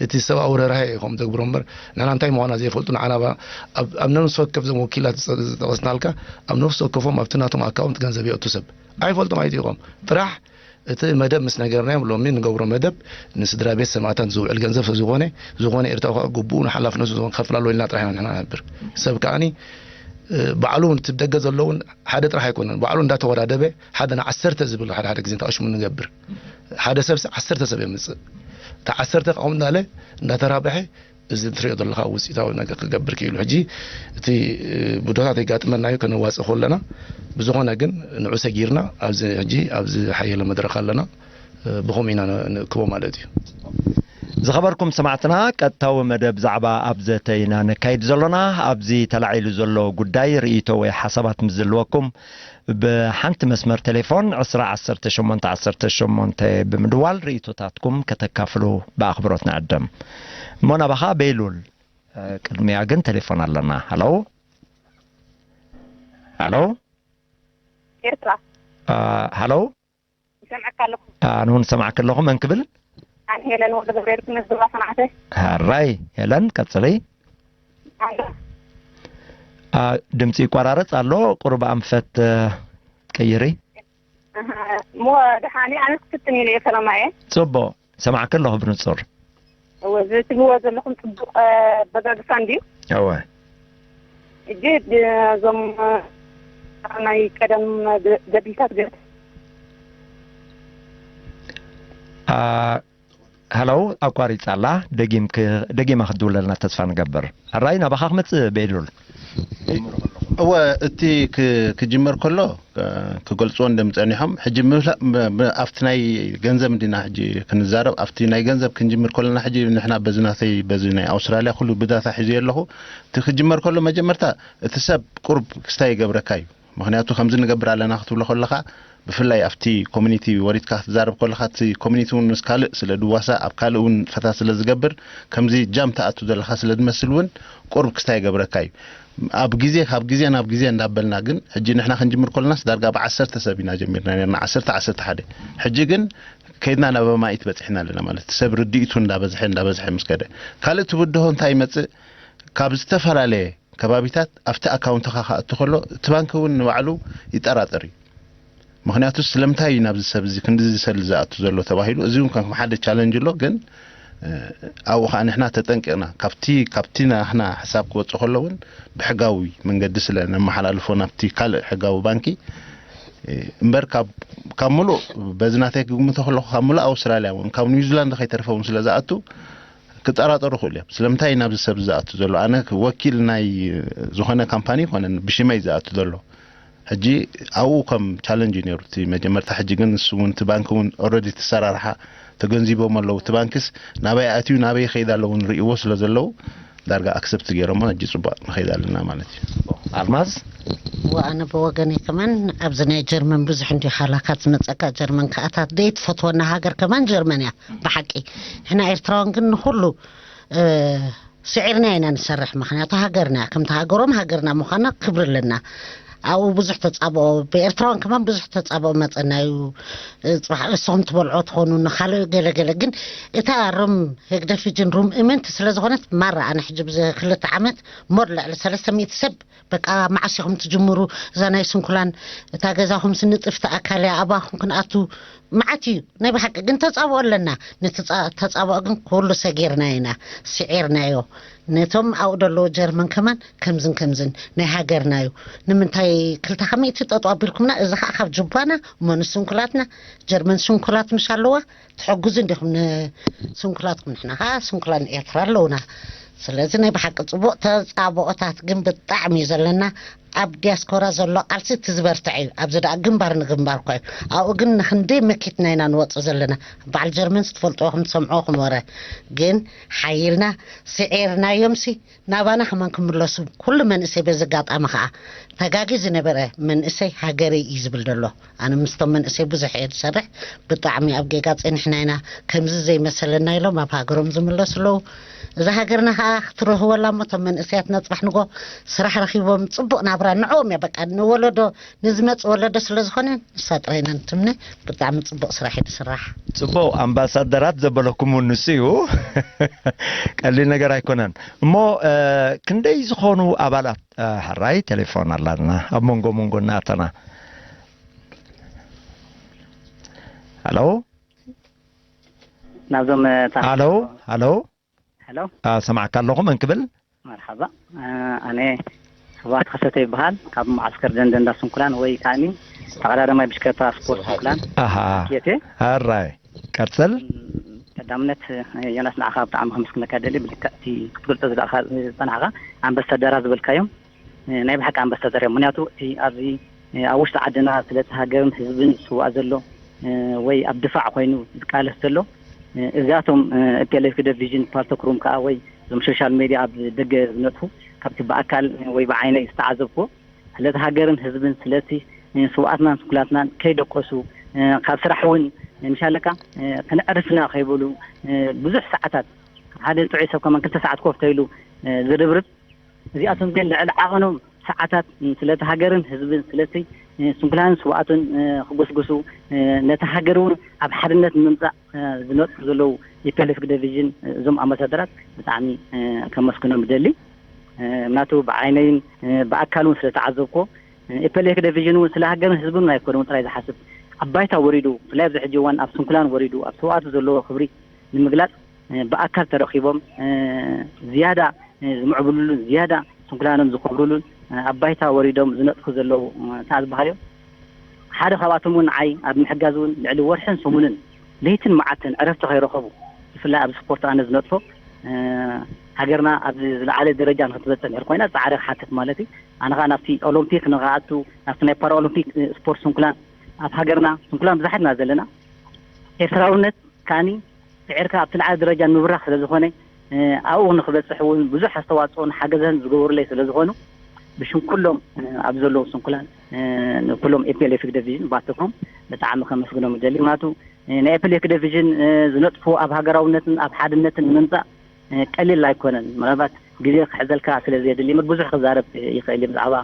እቲ ሰብኣዊ ርህራሄ ኢኹም ዘግብሮ እምበር ንሕና እንታይ ምዃና ዘይፈልጡ ንዓና ባ-፣ ኣብ፣ ኣብ ነፍሲ ወከፍ እዞም ወኪላት ዝጠ-፣ ዝጠቐስናልካ ኣብ ነፍሲ ወከፎም ኣብቲ ናቶም ኣካውንት ገንዘብ የእቱ ሰብ። ኣይፈልጦም ኣይጥይቖም። ጥራሕ እቲ መደብ ምስ ነገርናዮም ሎሚ ንገብሮ መደብ ንስድራ ቤት ሰማእታት ዝውዕል ገንዘብ ስለ ዝኾነ፣ ዝኾነ ኤርትራዊ ከዓ ግቡኡ ንሓላፍነቱ ዝኸውን ክኸፍል ኣለዎ ኢልና ጥራሕ ኢና ንሕና ንነብር። ሰብ ከዓኒ፣ እ፣ ባዕሉ እውን እቲ ብደገ ዘሎ እውን ሓደ ጥራሕ ኣይኮነን። ባዕሉ እንዳተወዳደበ ሓደ ንዓሰርተ ዝብል ሓደ ሓደ ግዜ ተቐሽሙ ንገብር። ሓደ ሰብሲ ዓሰርተ ሰብ የምጽእ። እቲ ዓሰርተ ከምኡ እንዳለ እንዳተራብሐ እዚ ትሪኦ ዘለኻ ውፅኢታዊ ነገር ክገብር ክኢሉ። ሕጂ እቲ፣ እ፣ ብድሆታት የጋጥመና እዩ ከነዋፅእ ከለና። ብዝኾነ ግን ንዑ ሰጊርና ኣብዚ ሕጂ ኣብዚ ሓየለ መድረኽ ኣለና። እ፣ ብኸምኡ ኢና ን-፣ ንእክቦ ማለት እዩ። ዝኸበርኩም ሰማዕትና፣ ቀጥታዊ መደብ ዛዕባ ኣብ ዘተ ኢና ነካይድ ዘሎና። ኣብዚ ተላዒሉ ዘሎ ጉዳይ ርእይቶ ወይ ሓሳባት ምስ ዘለወኩም ብሓንቲ መስመር ቴሌፎን ዕስራ ዓሰርተ ሸሞንተ ዓሰርተ ሸሞንተ ብምድዋል ርእይቶታትኩም ከተካፍሉ ብኣኽብሮት ንዕድም። እሞ ናባኻ ቤሉል፣ እ፣ ቅድሚያ ግን ቴሌፎን ኣለና። ሃሎ? ሃሎ? ኤርትራ። እ፣ ሃሎ? ይሰምዐካ ኣለኹ። ኣነ እውን ሰማዕኪ ኣለኹ። መን ክብል? ኣነ ሄለን ወልደ ገብርኤል ክነዝባ ሰማዕተ። ሃራይ ሄለን፣ ቀጽሊ። ኣሎ። እ፣ ድምጺ ይቆራረጽ ኣሎ። ቁሩብ ኣንፈት፣ እ፣ ቀይሪ። ኣሃ፣ እሞ ደሓን እየ። ኣነ ክፍትን ኢለ እየ፣ ሰላማ እየ። ጽቡቕ፣ ሰማዕኪ ኣለኹ ብንጹር። እወ፣ እዚ ትብልዎ ዘለኹም ጽቡቕ፣ እ፣ ኣበጋግሳ እንድዩ። እወ። ሕጂ ድ-፣ እዞም፣ እ፣ ናይ ቀደም ደ-፣ ደቢታት ገ- ኣ፣ ሃሎ፣ ኣቋሪጻ ኣላ። ደጊምክ-፣ ደጊማ ክትድውለልና ተስፋ ንገብር። ኣራይ፣ ናባኻ ክመጽእ ቤሉል። እወ፣ እቲ ክ-፣ ክጅመር ከሎ፣ እ፣ ክገልጽዎ እንደም ጸኒሖም፣ ሕጂ ምፍላ-፣ ም-፣ ም-፣ ኣብቲ ናይ ገንዘብ እንዲና ሕጂ ክንዛረብ፣ ኣብቲ ናይ ገንዘብ ክንጅምር ከለና፣ ሕጂ ንሕና በዚ ናተይ፣ በዚ ናይ ኣውስትራልያ ኩሉ ብዳታ ሒዘ ኣለኹ። እቲ ክጅመር ከሎ መጀመርታ እቲ ሰብ ቁሩብ ክስታይ ይገብረካ እዩ። ምኽንያቱ ከምዚ ንገብር ኣለና ክትብሎ ከለኻ፣ ብፍላይ ኣብቲ ኮሚኒቲ ወሪድካ ክትዛረብ ከለኻ፣ እቲ ኮሚኒቲ እውን ምስ ካልእ ስለ ድዋሳ፣ ኣብ ካልእ እውን ፈታ ስለ ዝገብር፣ ከምዚ ጃም ትኣቱ ዘለኻ ስለ ዝመስል እውን ቁሩብ ክስታይ ይገብረካ እዩ። ኣብ ግዜ፣ ካብ ግዜ ናብ ግዜ እንዳበልና ግን፣ ሕጂ ንሕና ክንጅምር ከለናስ ዳርጋ ብዓሰርተ ሰብ ኢና ጀሚርና ነርና፣ ዓሰርተ፣ ዓሰርተ ሓደ። ሕጂ ግን ከይድና ናብ ኣማኢት በጺሕና ኣለና ማለት፣ ሰብ ርድኢቱ እንዳበዝሐ፣ እንዳበዝሐ ምስ ከደ። ካልእ ትብድሆ እንታይ ይመጽእ? ካብ ዝተፈላለየ ከባቢታት ኣብቲ ኣካውንትኻ ክኣቱ ከሎ፣ እቲ ባንክ እውን ንባዕሉ ይጠራጠር እዩ። ምኽንያቱ ስለምንታይ እዩ ናብዚ ሰብ እዚ ክንድዚ ሰልዲ ዝኣቱ ዘሎ ተባሂሉ፣ እዚ እውን ከም ሓደ ቻለንጅ ኣሎ። ግን፣ እ፣ ኣብኡ ኸዓ ንሕና ተጠንቂቕና፣ ካብቲ፣ ካብቲ ናህና ሕሳብ ክወጽእ ከሎ እውን ብሕጋዊ መንገዲ ስለ ነመሓላልፎ ናብቲ ካልእ ሕጋዊ ባንኪ፣ እ፣ እምበር ካብ፣ ካብ ምሉእ፣ በዚ ናተይ ክግምቶ ከለኹ ካብ ምሉእ ኣውስትራልያ እውን ካብ ኒውዚላንድ ከይተርፈ እውን ስለ ዝኣቱ ክጠራጠሩ ይኽእሉ እዮም። ስለምንታይ ናብዚ ሰብ ዝኣቱ ዘሎ? ኣነ ወኪል ናይ ዝኾነ ካምፓኒ ይኮነን ብሽመይ ዝኣቱ ዘሎ። ሕጂ ኣብኡ ከም ቻለንጅ እዩ ነይሩ እቲ መጀመርታ። ሕጂ ግን ንሱ እውን እቲ ባንክ እውን ኦልሬዲ ተሰራርሓ ተገንዚቦም ኣለዉ። እቲ ባንክስ ናበይ ኣትዩ ናበይ ይኸይድ ኣለዉ ንርእይዎ ስለ ዘለዉ ዳርጋ ኣክሰፕት ገይሮሞ ሕጂ ጽቡቕ ንኸይድ ኣለና ማለት እዩ። ኣልማዝ? ወኣነ ብወገነይ ከማን ኣብዚ ናይ ጀርመን ብዙሕ እንዲ ሓላካት ዝመፀካ ጀርመን ከኣታት ደይ ትፈትወና ሃገር ከማን ጀርመን እያ ብሓቂ። ንሕና ኤርትራውን ግን ንኩሉ እ፣ ስዒርና ኢና ንሰርሕ፣ ምክንያቱ ሃገርና ከምቲ ሃገሮም ሃገርና ምኳና ክብሪ ኣለና። ኣብኡ ብዙሕ ተፃብኦ ብኤርትራውን ከማን ብዙሕ ተፃብኦ መፀና እዩ። እ፣ ፅባሕ እስኹም ትበልዖ ትኾኑ ንካልእ ገለገለ ግን እታ ሩም ሄግደፊጅን ሩም እምንቲ ስለዝኾነት ማራ ኣነ ሕጂ ብዚ ክልተ ዓመት ሞር ልዕሊ ሰለስተ ሚእቲ ሰብ በቃ መዓስ ኢኹም ትጅምሩ እዛ ናይ ስንኩላን እታ ገዛኹም ስንጥፍ ተኣካልያ ኣባኹም ክንኣቱ መዓት እዩ ናይ ብሓቂ ግን ተፃብኦ ኣለና። ነቲ ፃ- ተፃብኦ ግን ኩሉ ሰጊርና ኢና ስዒርናዮ። ነቶም ኣብኡ ደለዎ ጀርመን ከማን ከምዝን ከምዝን ናይ ሃገርና እዩ። ንምንታይ ክልተ ከመይቲ ጠጡ ኣቢልኩምና? እዚ ከዓ ካብ ጅባና እሞ ንስንኩላትና ጀርመን ስንኩላት ምሽ ኣለዋ ትሕግዙ እንዲኹም ንስንኩላትኩም ንሕና ከዓ ስንኩላን ኤርትራ ኣለውና። ስለዚ ናይ ብሓቂ ፅቡቅ ተፃብኦታት ግን ብጣዕሚ እዩ ዘለና። ኣብ ዲያስፖራ ዘሎ ቃልሲ እቲ ዝበርትዐ እዩ። ኣብዚ ደኣ ግንባር ንግንባር እኳ እዩ። ኣብኡ ግን ንክንደይ መኪትና ኢና ንወፅእ ዘለና። በዓል ጀርመን ትፈልጥዎ ክም ትሰምዕዎ ክም ወረ ግን ሓይልና ስዒርናዮምሲ ናባና ከማን ክምለሱ ኩሉ መንእሰይ በዚ ኣጋጣሚ ከዓ ተጋጊ ዝነበረ መንእሰይ ሃገረይ እዩ ዝብል ዘሎ። ኣነ ምስቶም መንእሰይ ብዙሕ እየ ዝሰርሕ። ብጣዕሚ ኣብ ጌጋ ፂንሕና ኢና። ከምዚ ዘይመሰለና ኢሎም ኣብ ሃገሮም ዝምለሱ ኣለዉ። እዛ ሃገርና ከዓ ክትረህወላ እሞ እቶም መንእሰያትና ፅባሕ ንጎ ስራሕ ረኪቦም ፅቡቅ ናብራ ንዕኦም እያ በቃ ንወለዶ ንዝመፅ ወለዶ ስለዝኮነ ንሳ ጥራይ ኢና ንትምነ። ብጣዕሚ ፅቡቅ ስራሕ እዩ ዝስራሕ። ጽቡቕ ኣምባሳደራት ዘበለኩም ንሱ እዩ። ቀሊል ነገር ኣይኮነን። እሞ እ፣ ክንደይ ዝኾኑ ኣባላት እ፣ ሕራይ ቴሌፎን ኣላትና ኣብ መንጎ መንጎ እናተና። ሃሎ ናብዞም እ፣ ታ- ሃሎ ሃሎ ሄሎ እ፣ ሰማዕካ ኣለኹ። መን ክብል? መርሓባ እ፣ ኣነ ስብሓት ከሰተ ይበሃል ካብ መዓስከር ደንደንዳ ስንኩላን ወይ ከዓኒ ተቐዳዳማይ ብሽከታ ስፖርት ስንኩላን ኣሃ ኬቴ ሕራይ ቀጽል። ቀዳምነት እ፣ ዮናስ ንዓኻ ብጣዕሚ ከመስግነካ ደሊ ብልክዕ እቲ ክትገልጾ ዝለኣኻ ዝጸናሕካ ኣምባሳደራት ዝበልካዮም እ፣ ናይ ብሓቂ ኣምባሳደር እዮም። ምክንያቱ እቲ ኣብዚ እ፣ ኣብ ውሽጢ ዓድና ስለቲ ሃገርን ህዝብን ዝስዋእ ዘሎ እ፣ ወይ ኣብ ድፋዕ ኮይኑ ዝቃለስ ዘሎ እ፣ እዚኣቶም እ፣ ፒኤልኤፍ ዲቪዥን ፓልቶክ ሩም ከዓ ወይ እዞም ሶሻል ሜድያ ኣብ ደገ ዝነጥፉ ካብቲ ብኣካል ወይ ብዓይነይ ዝተዓዘብኩዎ ስለቲ ሃገርን ህዝብን ስለቲ እ፣ ስውኣትናን ስንኩላትናን ከይደቀሱ እ፣ ካብ ስራሕ እውን እ፣ ምሻለካ እ፣ ከነዕርፍና ከይበሉ እ፣ ብዙሕ ሰዓታት ሓደ ጥዑይ ሰብ ከማን ክልተ ሰዓት ኮፍ ተይሉ እ፣ ዝርብርብ እዚኣቶም ግን ልዕሊ ዓቐኖም ሰዓታት ስለቲ ሃገርን ህዝብን ስለቲ ስንኩላን ስውኣትን ክጉስጉሱ ነቲ ሃገር እውን ኣብ ሓድነት ንምምፃእ ዝነጥፉ ዘለዉ የፒኤልኤፍ ዲቪዥን እዞም ኣምባሳደራት ብጣዕሚ ከመስግኖም ይደሊ። ምክንያቱ ብዓይነይን ብኣካል እውን ስለተዓዘብኮ የፒኤልኤፍ ዲቪዥን እውን ስለ ሃገርን ህዝብን ኣይኮነ እውን ጥራይ ዝሓስብ ኣብ ባይታ ወሪዱ ብፍላይ ኣብዚ ሕጂ እዋን ኣብ ስንኩላን ወሪዱ ኣብ ስውኣቱ ዘለዎ ክብሪ ንምግላፅ ብኣካል ተረኺቦም ዝያዳ ዝምዕብሉሉን ዝያዳ ስንኩላኖም ዝኸብሩሉን ኣብ ባይታ ወሪዶም ዝነጥፉ ዘለዉ እንታይ ዝበሃል እዮም። ሓደ ካብኣቶም እውን ንዓይ ኣብ ምሕጋዝ እውን ልዕሊ ወርሕን ሰሙንን ለይትን መዓልትን ዕረፍቲ ከይረኸቡ ብፍላይ ኣብ ስፖርት ኣነ ዝነጥፎ ሃገርና ኣብዚ ዝለዓለ ደረጃ ንክትበፅሕ ድሕር ኮይና ፃዕሪ ክሓትት ማለት እዩ። ኣነ ከዓ ናብቲ ኦሎምፒክ ንክኣቱ ናብቲ ናይ ፓራኦሎምፒክ ስፖርት ስንኩላን ኣብ ሃገርና ስንኩላን ብዙሓት ኢና ዘለና ኤርትራውነት ከዓኒ ስዒርካ ኣብቲ ልዓሊ ደረጃ ንምብራኽ ስለ ዝኾነ ኣብኡ ንክበፅሕ እውን ብዙሕ ኣስተዋፅኦን ሓገዘን ዝገበሩለይ ስለ ዝኾኑ ብሽም ኩሎም ኣብ ዘለዉ ስንኩላን ኩሎም ኤፒኤልኤፍ ዲቪዥን ባተኮም ብጣዕሚ ከመስግኖም ይደሊ። ምክንያቱ ናይ ኤፒኤልኤፍ ዲቪዥን ዝነጥፎ ኣብ ሃገራውነትን ኣብ ሓድነትን ንምምፃእ ቀሊል ኣይኮነን። ምናልባት ግዜ ክሕዘልካ ስለ ዘየድሊ ብዙሕ ክዛረብ ይኽእል እዩ ብዛዕባ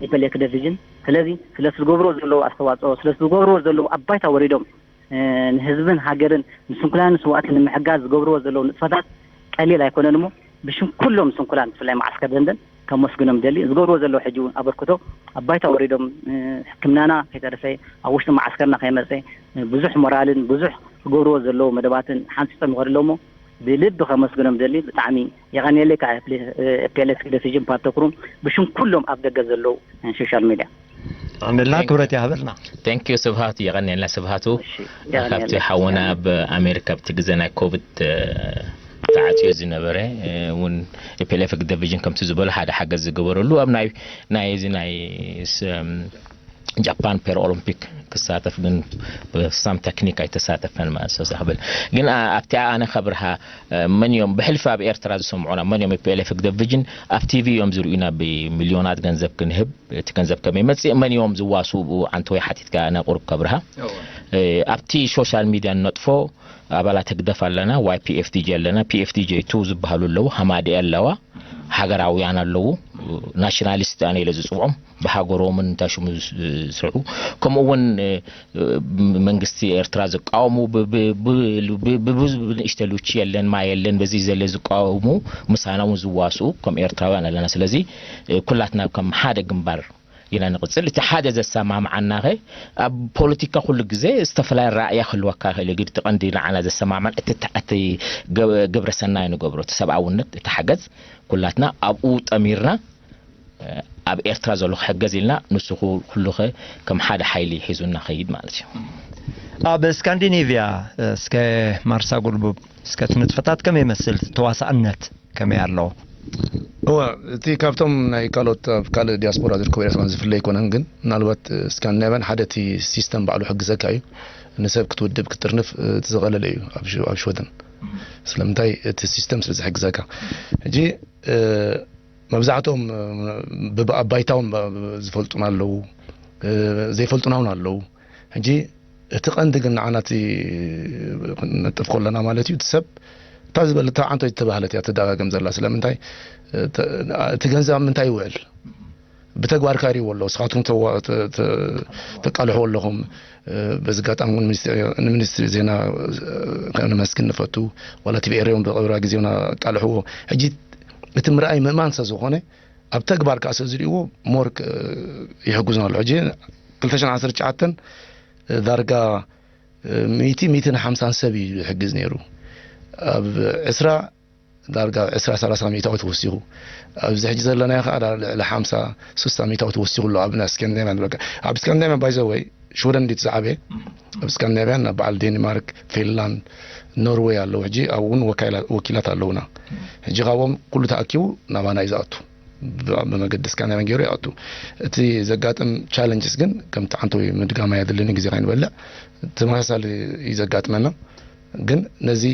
ኤፒኤልኤፍ ዲቪዥን። ስለዚ ስለቲ ዝገብርዎ ዘለዉ ኣስተዋፅኦ ስለቲ ዝገብርዎ ዘለዉ ኣብ ባይታ ወሪዶም ንህዝብን ሃገርን ንስንኩላንን ስዋእትን ንምሕጋዝ ዝገብርዎ ዘለዉ ንጥፈታት ቀሊል ኣይኮነን እሞ ብሽም ኩሎም ስንኩላን ብፍላይ መዓስከር ደንደን ከመስግኖም ደሊ። ዝገብርዎ ዘለዉ ሕጂ እውን ኣበርክቶ ኣብ ባይታ ወሪዶም ሕክምናና ከይተረፈ ኣብ ውሽጢ መዓስከርና ከይመፀ ብዙሕ ሞራልን ብዙሕ ክገብርዎ ዘለዉ መደባትን ሓንፂፆም ይኸዱ ኣለዉ እሞ ብልቢ ከመስግኖም ደሊ። ብጣዕሚ የቐንየለይ። ካብ ኤፒኤልኤፍ ዲቪዥን ፓርቶክሩም ብሽም ኩሎም ኣብ ደገ ዘለዉ ሶሻል ሚድያ ኣሜላ ክብረት ይሃበልና። Thank you ስብሃቱ፣ የቐንየልና ስብሃቱ። ካብቲ ሓውና ኣብ ኣሜሪካ ኣብቲ ግዜ ናይ ኮቪድ ተዓፅዮ ዝነበረ እውን ኤፒኤልኤፍ ዲቪዥን ከምቲ ዝበሎ ሓደ ሓገዝ ዝገበረሉ ኣብ ናይ ናይ እዚ ናይ ጃፓን ፓራ ኦሎምፒክ ክሳተፍ ግን ብሳም ተክኒክ ኣይተሳተፈን ማለት ሰው ክብል ግን ኣብቲ ኣነ ከብርሃ መን እዮም ብሕልፊ ኣብ ኤርትራ ዝሰምዑና መን እዮም ኤፒኤልኤፍ ዲቪዥን ኣብ ቲቪ እዮም ዝርእዩና ብሚልዮናት ገንዘብ ክንህብ እቲ ገንዘብ ከመይ መፅእ መን እዮም ዝዋስኡ ብኡ ዓንተወይ ሓቲትካ ኣነ ቁሩብ ከብርሃ ኣብቲ ሶሻል ሚድያ ንነጥፎ ኣባላት ህግደፍ ኣለና ዋይ ፒኤፍዲጂ ኣለና ፒኤፍዲጂ ቱ ዝበሃሉ ኣለዉ ሃማደኤ ኣለዋ ሃገራውያን ኣለዉ ናሽናሊስት ኣነ ኢለ ዝፅውዖም ብሃገሮምን እንታይ ሽሙ ዝስርሑ ከምኡ እውን መንግስቲ ኤርትራ ዝቃወሙ ብብዙ ብንእሽተ ሉቺ የለን ማይ የለን በዚ ዘለ ዝቃወሙ ምሳና እውን ዝዋስኡ ከም ኤርትራውያን ኣለና ስለዚ ኩላትና ከም ሓደ ግንባር ኢና ንቕፅል እቲ ሓደ ዘሰማምዓናኸ ኣብ ፖለቲካ ኩሉ ግዜ ዝተፈላለየ ራእያ ክህልወካ ይኽእል እዩ ግን እቲ ቀንዲ ንዓና ዘሰማምዐን እቲ ግብረ ሰናይ ንገብሮ እቲ ሰብኣውነት እቲ ሓገዝ ኩላትና ኣብኡ ጠሚርና ኣብ ኤርትራ ዘሎ ክሕገዝ ኢልና ንሱ ኩሉኸ ከም ሓደ ሓይሊ ሒዙ እናኸይድ ማለት እዩ። ኣብ ስካንዲኔቭያ እስከ ማርሳ ጉልቡብ እስከ እቲ ንጥፈታት ከመይ ይመስል ተዋሳእነት ከመይ ኣሎ? እወ እቲ ካብቶም ናይ ካልኦት ኣብ ካልእ ዲያስፖራ ዝርከቡ ኤርትራን ዝፍለ ኣይኮነን ግን ምናልባት ስካንዲናቭያን ሓደ እቲ ሲስተም ባዕሉ ሕግዘካ እዩ ንሰብ ክትውድብ ክትጥርንፍ እቲ ዝቐለለ እዩ ኣብ ሽወደን ስለምንታይ እቲ ሲስተም ስለ ዝሕግዘካ ሕጂ መብዛሕትኦም ብኣባይታውን ዝፈልጡና ኣለዉ ዘይፈልጡና እውን ኣለዉ ሕጂ እቲ ቀንዲ ግን ንዓና እቲ ክንነጥፍ ከለና ማለት እዩ እቲ ሰብ እታ ዝበለታ ዓንቶ ዝተባህለት እያ ትደጋገም ዘላ ስለምንታይ እቲ ገንዘብ ምንታይ ይውዕል ብተግባር ካሪዎ ኣሎ ስኻትኩም ተቃልሕዎ ኣለኹም በዚ ኣጋጣሚ እውን ንሚኒስትሪ ዜና ከነመስግን ንፈቱ ዋላ ቲቪ ኤሬ እውን ብቀብራ ግዜ ኣቃልሕዎ ሕጂ እቲ ምርኣይ ምእማን ስለ ዝኾነ ኣብ ተግባር ከዓ ስለ ዝርእዎ ሞር ይሕግዙና ኣሎ ሕጂ ክልተ ሽሕን ዓሰርተ ትሽዓተን ዳርጋ ሚእቲ ሚእትን ሓምሳን ሰብ እዩ ዝሕግዝ ነይሩ ኣብ ዕስራ ዳርጋ ዕስራ ሰላሳ ሚእታዊ ተወሲኹ ኣብዚ ሕጂ ዘለናዮ ከዓ ልዕሊ ሓምሳ ስሳ ሚእታዊ ተወሲኹ ኣሎ ኣብ ናይ ስካንዲናቪያ ንብለካ ኣብ ስካንዲናቪያ ባይዘወይ ሽወደን እንዲት ዝዓበየ ኣብ ስካንዲናቪያ ናብ በዓል ዴንማርክ ፊንላንድ ኖርወይ ኣለዉ ሕጂ ኣብኡ እውን ወኪላት ኣለዉና ሕጂ ካብኦም ኩሉ ተኣኪቡ ናባና እዩ ዝኣቱ ብመገዲ ስካንዲናቪያ ገይሩ ይኣቱ እቲ ዘጋጥም ቻለንጅስ ግን ከምቲ ዓንተዊ ምድጋም ኣየድልን ግዜ ካይንበልዕ ተመሳሳሊ እዩ ዘጋጥመና ግን ነዚ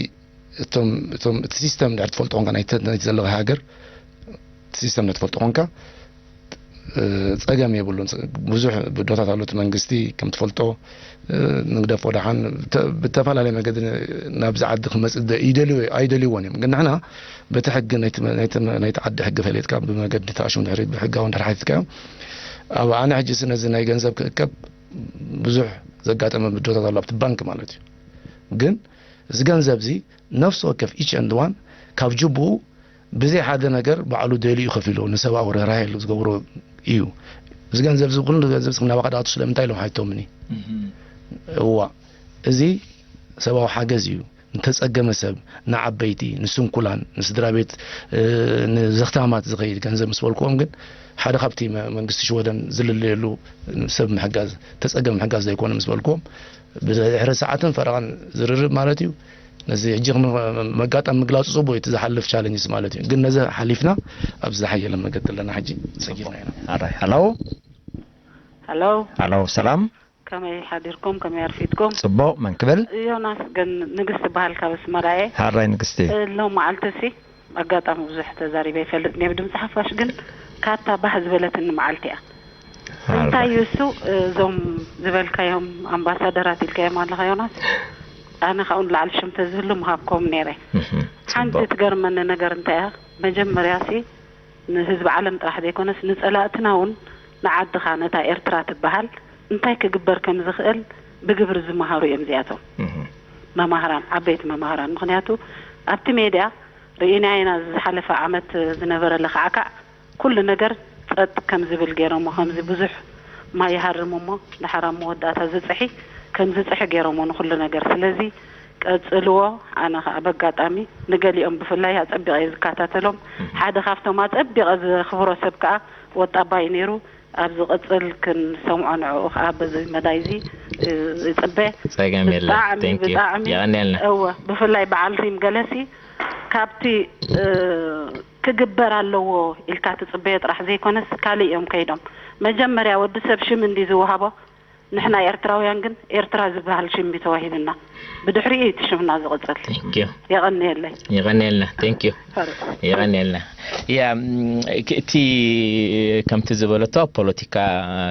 እቶም እቶም እቲ ሲስተም ድሕር ትፈልጦ ኮንካ ናይቲ ዘለኻ ሃገር እቲ ሲስተም ድሕር ትፈልጦ ኮንካ ፀገም የብሉን ብዙሕ ብድሆታት ኣሎ እቲ መንግስቲ ከም ትፈልጦ ንግደፎ ደሓን ብተፈላለየ መገዲ ናብዚ ዓዲ ክመፅእ ይደልዮ ኣይደልይዎን እዮም ግን ንሕና በቲ ሕጊ ናይቲ ዓዲ ሕጊ ፈሊጥካ ብመገዲ ተኣሽሙ ድሕሪ ብሕጋዊ እንድሕር ሓቲትካዮም ኣብ ኣነ ሕጂ ነዚ ናይ ገንዘብ ክእከብ ብዙሕ ዘጋጠመ ብድሆታት ኣሎ ኣብቲ ባንክ ማለት እዩ ግን እዚ ገንዘብ እዚ ነፍሲ ወከፍ each and one ካብ ጅቡኡ ብዘይ ሓደ ነገር ባዕሉ ደልዩ ከፊሎ ንሰብኣዊ ርህራሄ ዝገብሮ እዩ። እዚ ገንዘብ እዚ ኩሉ ገንዘብ እዚ ናባኻ ድኣቱ ስለምንታይ ኢሎም ሓቲቶምኒ። እዋእ እዚ ሰብኣዊ ሓገዝ እዩ ንተፀገመ ሰብ፣ ንዓበይቲ፣ ንስንኩላን፣ ንስድራ ቤት፣ ንዘኽታማት ዝኸይድ ገንዘብ ምስ በልክዎም ግን ሓደ ካብቲ መንግስቲ ሽወደን ዝልለየሉ ሰብ ምሕጋዝ ተፀገም ምሕጋዝ ዘይኮነ ምስ በልክዎም ብድሕሪ ሰዓትን ፈረቓን ዝርርብ ማለት እዩ። ነዚ ሕጂ መጋጣሚ ምግላፁ ፅቡቅ እዩ፣ እቲ ዝሓልፍ ቻለንጅስ ማለት እዩ። ግን ነዚ ሓሊፍና ኣብዚ ዝሓየለ መገዲ ኣለና። ሕጂ ሰጊርና ኢና። ኣራይ ሃሎ ሃሎ ሃሎ፣ ሰላም ከመይ ሓዲርኩም? ከመይ ኣርፊድኩም? ፅቡቅ፣ መን ክብል? ዮናስ ግን ንግስቲ በሃል ካብ ኣስመራ እየ። ሃራይ ንግስቲ። ሎም መዓልቲ ሲ ኣጋጣሚ ብዙሕ ተዛሪበ ይፈልጥ እየ ብድምፂ ሓፋሽ፣ ግን ካብታ ባህ ዝበለትኒ መዓልቲ እያ። እንታይ እዩ እሱ፣ እዞም ዝበልካዮም ኣምባሳደራት ኢልካዮም ኣለኻ ዮናስ፣ ኣነ ካብኡ ንላዕሊ ሽም ተዝህሉ ምሃብኮም ነይረ። ሓንቲ ትገርመኒ ነገር እንታይ እያ፣ መጀመርያ ሲ ንህዝቢ ዓለም ጥራሕ ዘይኮነስ ንጸላእትና እውን ንዓድኻ ነታ ኤርትራ ትበሃል እንታይ ክግበር ከም ዝኽእል ብግብሪ ዝመሃሩ እዮም እዚኣቶም። መማህራን፣ ዓበይቲ መማህራን። ምኽንያቱ ኣብቲ ሜድያ ርኢና ኢና፣ ዝሓለፈ ዓመት ዝነበረ ለኽዓካዕ ኩሉ ነገር ጸጥ ከም ዝብል ገይሮሞ፣ ከምዚ ብዙሕ ማይ ይሃርም እሞ ደሓር ኣብ መወዳእታ ዝጽሒ ከም ዝጽሒ ገይሮሞ ንኩሉ ነገር። ስለዚ ቀጽልዎ። ኣነ ከኣ በጋጣሚ ንገሊኦም ብፍላይ ኣጸቢቐ እየ ዝከታተሎም። ሓደ ካብቶም ኣጸቢቐ ዘኽብሮ ሰብ ከኣ ወጣባይ ነይሩ። ኣብ ዝቕጽል ክንሰምዖ ንዕኡ ከኣ በዚ መዳይ እዚ፣ እ፣ ይጽበ። ጸገም የለን። ብጣዕሚ፣ Thank you። ብጣዕሚ የቐንየልና። እወ፣ ብፍላይ በዓል ሪም ገለሲ ካብቲ፣ እ፣ ክግበር ኣለዎ ኢልካ ትጽበዮ ጥራሕ ዘይኮነስ ካልእ እዮም ከይዶም። መጀመርያ ወዲ ሰብ ሽም እንዲ ዝወሃቦ፣ ንሕና ኤርትራውያን ግን ኤርትራ ዝበሃል ሽም እዩ ተዋሂብና። ብድሕሪኡ እዩ እቲ ሽምና ዝቕጽል። Thank you። የቐንየለይ። የቐንየልና። Thank you። ፈርቕ። የቐንየልና። ያ፣ ም፣ ክ-፣ እቲ ከምቲ ዝበለቶ ፖለቲካ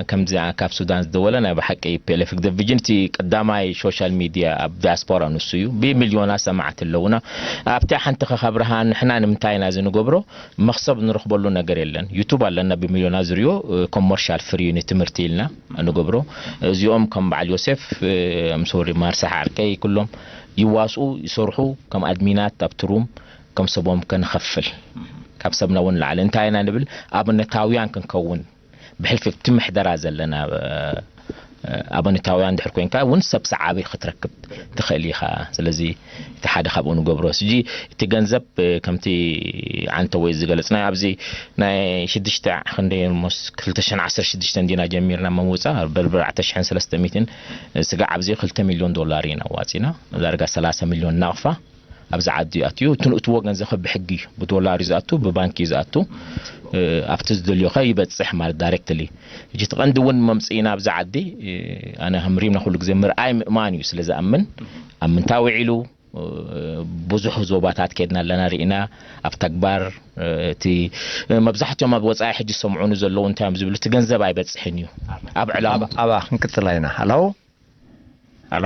ከምዚ ካብ ሱዳን ዝደወለ ናይ ብሓቂ ፒ ኤል ኤፍ ዲቪዥን እቲ ቀዳማይ ሶሻል ሚድያ ኣብ ዲያስፖራ ንሱ እዩ። ብሚልዮናት ሰማዕቲ ኣለውና። ኣብቲ ሓንቲ ከ ካብርሃ ንሕና ንምንታይ ኢና እዚ ንገብሮ? መኽሰብ ንረኽበሉ ነገር የለን። ዩቱብ ኣለና ብሚልዮናት ዝሪኦ፣ እ፣ ኮመርሻል ፍሪ ንትምህርቲ ኢልና ንገብሮ። እዚኦም ከም በዓል ዮሴፍ፣ እ፣ ምስ ወዲ ማርሳ ዓርከይ ኩሎም ይዋስኡ፣ ይሰርሑ፣ ከም ኣድሚናት ኣብቲ ሩም ከም ሰቦም ከንኸፍል። ካብ ሰብና እውን ንላዕሊ እንታይ ኢና ንብል? ኣብነታውያን ክንከውን። ብሕልፊ ኣብቲ ምሕደራ ዘለና፣ እ፣ እ፣ ኣብነታውያን ድሕር ኮይንካ እውን ሰብ ሰዓቢ ክትረክብ ትኽእል ኢኻ። ስለዚ እቲ ሓደ ካብኡ ንገብሮ። ሕጂ እቲ ገንዘብ፣ እ፣ ከምቲ ዓንተ ወይ ዝገለጽናዮ ኣብዚ ናይ ሽዱሽተ ክንደይ፣ ሞስ ክልተ ሽሕን ዓሰርተ ሽዱሽተን ዲና ጀሚርና ምውጻእ፣ በርብር ኣርባዕተ ሽሕን ሰለስተ ሚእትን፣ ስጋዕ ኣብዚ ክልተ ሚልዮን ዶላር ኢና ኣዋጺና። ዳርጋ ሰላሳ ሚልዮን ናቕፋ ኣብዚ ዓዲ ኣትዩ። እቲ ንእትዎ ገንዘብ ከ ብሕጊ እዩ፣ ብዶላር እዩ ዝኣቱ፣ ብባንክ እዩ ዝኣቱ። እ፣ ኣብቲ ዝደልዮ ከ ይበጽሕ ማለት ዳይሬክትሊ። ሕጂ እቲ ቀንዲ እውን መምጽኢና ኣብዚ ዓዲ፣ እ፣ ኣነ ከም ሪምና ኩሉ ግዜ ምርኣይ ምእማን እዩ ስለ ዝኣምን፣ ኣብ ምንታይ ውዒሉ፣ እ፣ ብዙሕ ዞባታት ከድና ኣለና፣ ርኢና ኣብ ተግባር፣ እ፣ እቲ፣ እ፣ መብዛሕትኦም ኣብ ወጻኢ ሕጂ ዝሰምዑኒ ዘለዉ እንታይ እዮም ዝብሉ፣ እቲ ገንዘብ ኣይበጽሕን እዩ። ኣብ ዕላማ ኣባ ክንቅጽላ ኢና። ሃሎ፣ ሃሎ።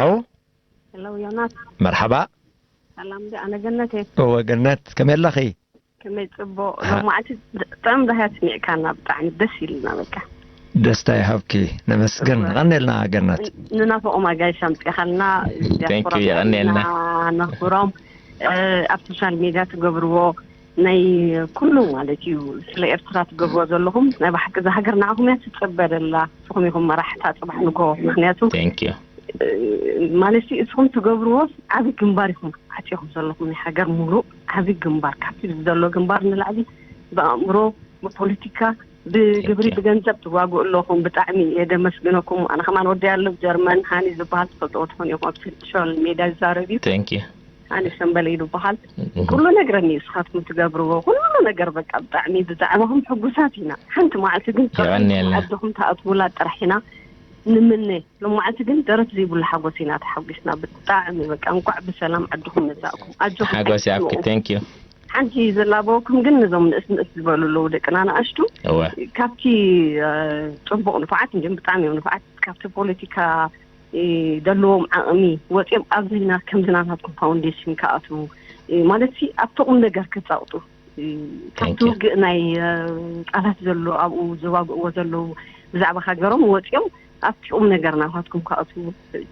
ሄሎ ዮናስ። መርሓባ። ሰላም፣ ዲ ኣነ ገነት እየ። እወ ገነት፣ ከመይ ኣለኺ? ከመይ ጽቡቕ። ሎማዓንቲ ጥዑም ዳህያ ስሚዕካና፣ ብጣዕሚ ደስ ኢልና። በቃ ደስታ ይሃብኪ። ነመስግን። እወ። ቀኒልና ገነት። ን-፣ ንናፍቖም ኣጋይሽ ኣምጺኻልና፣ Thank you፣ ዲያስፖራ የቐንየልና። ብጣዕሚ ኢና ነኽብሮም። እ፣ ኣብ ሶሻል ሜድያ ትገብርዎ ናይ ኩሉ ማለት እዩ፣ ስለ ኤርትራ ትገብርዎ ዘለኹም ናይ ብሓቂ እዛ ሃገር ንዓኹም እያ ትጽበ ደላ። ንስኹም ኢኹም መራሕታ ጽባሕ ንግሆ። ምኽንያቱ Thank you። እ፣ ማለት እዩ፣ እስኹም ትገብርዎ ዓቢ ግንባር ኢኹም ዓጺኹም ዘለኹም፣ ናይ ሃገር ሙሉእ ዓቢ ግንባር፣ ካብቲ ዘሎ ግንባር ንላዕሊ ብኣእምሮ፣ ብፖለቲካ፣ ብግብሪ፣ Thank you። ብገንዘብ ትዋግኡ ኣለኹም። ብጣዕሚ እየ ደመስግነኩም። ኣነ ከማን ወደይ ኣሎ ጀርመን፣ ሃኒ ዝበሃል ትፈልጥዎ ትኾኑ ኢኹም፣ ኣብ ሶሻል ሜድያ ዝዛረብ እዩ። Thank you። ሃኒ ሰምበለ እዩ ዝበሃል። እህ። ኩሉ ነግረኒ እዩ፣ ንስኻትኩም ትገብርዎ ኩሉ ነገር፣ በቃ ብጣዕሚ ብዛዕባኹም ሕጉሳት ኢና። ሓንቲ መዓልቲ ግን የቐንየልና። ዓድኹም ትኣትዉላ ጥራሕ ኢና ንምነ። ሎማዓንቲ ግን ደረት ዘይብሉ ሓጎስ ኢና ተሓጒስና። ብጣዕሚ በቃ እንኳዕ ብሰላም ዓድኹም መጻእኩም። ኣጆኹም ሓጎስ ይኣብኪ። ኣይትስምዑ። Thank you። ሓንቲ ዘላበወኩም ግን ነዞም ንእስ ንእስ ዝበሉ ኣለዉ ደቅና ንኣሽቱ። እወ። ካብቲ፣ እ፣ ጽቡቕ ንፉዓት እንዲም ብጣዕሚ እዮም ንፉዓት። ካብቲ ፖለቲካ፣ እ፣ ዘለዎም ዓቕሚ ወጺኦም ኣብዚ ና-፣ ከምዚ ናታትኩም ፋውንዴሽን ክኣትዉ፣ እ፣ ማለት ሲ ኣብቲ ቁም ነገር ክጻውጡ፣ እ፣ ካብቲ Thank you። ውግእ ናይ፣ እ፣ ቃላት ዘሎ ኣብኡ ዘዋግእዎ ዘለዉ ብዛዕባ ሃገሮም ወጺኦም ኣብቲ ቁም ነገር ናታትኩም ክኣትዉ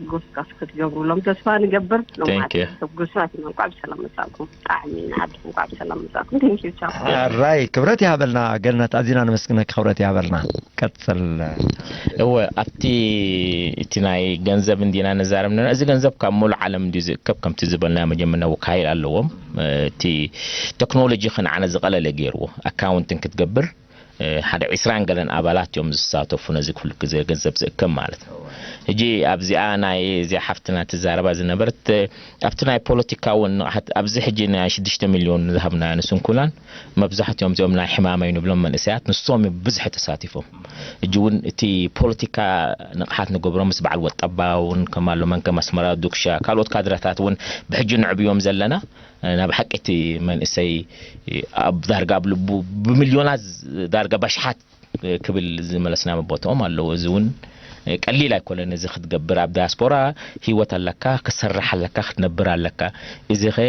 ጎስጋስ ክትገብሩሎም ተስፋ ንገብር። Thank you። ሎማዓንቲ ተጉስና እንኳዕ ብሰላም መጻእኩም። ብጣዕሚ ንዓድኹም እንኳዕ ብሰላም መጻእኩም። Thank you፣ ቻው። ኣራይ ክብረት ይሃበልና ገነት፣ ኣዚና ነመስግነኪ፣ ክብረት ይሃበልና። ቀጽል። እወ፣ ኣብቲ፣ እቲ ናይ ገንዘብ እንዲና ንዛረብ ነና፣ እዚ ገንዘብ ካብ ሙሉእ ዓለም እንድዩ ዝእከብ፣ ከምቲ ዝበልናዮ መጀመርያ ወካይል ኣለዎም። እቲ ቴክኖሎጂ ከ ንዓና ዝቐለለ ገይርዎ፣ ኣካውንትን ክትገብር፣ እ፣ ሓደ ዒስራን ገለን ኣባላት እዮም ዝሳተፉ ነዚ ኩሉ ግዜ ገንዘብ ዝእከብ ማለት ነው። ሕጂ ኣብዚኣ ናይ እዚኣ ሓፍትና ትዛረባ ዝነበረት፣ እ፣ ኣብቲ ናይ ፖለቲካ እውን ንቕሓት ኣብዚ ሕጂ ናይ ሽዱሽተ ሚልዮን ዝሃብና ንስንኩላን መብዛሕትኦም እዚኦም ናይ ሕማመይ ንብሎም መንእሰያት ንሶም እዮም ብዝሒ ተሳቲፎም። ሕጂ እውን እቲ ፖለቲካ ንቕሓት ንገብሮ ምስ በዓል ወጠባ እውን ከም ኣሎ መን ከም ኣስመራ ዱክሻ ካልኦት ካድረታት እውን ብሕጂ ንዕብዮም ዘለና። ናብ ሓቂ እቲ መንእሰይ ኣብ ዳርጋ ኣብ ልቡ ብሚልዮናት ዳርጋ ገባሽሓት ክብል ዝመለስና ቦትኦም ኣለዉ። እዚ እውን ቀሊል ኣይኮነን። እዚ ክትገብር ኣብ ዳያስፖራ ህይወት ኣለካ፣ ክትሰርሕ ኣለካ፣ ክትነብር ኣለካ። እዚ ኸ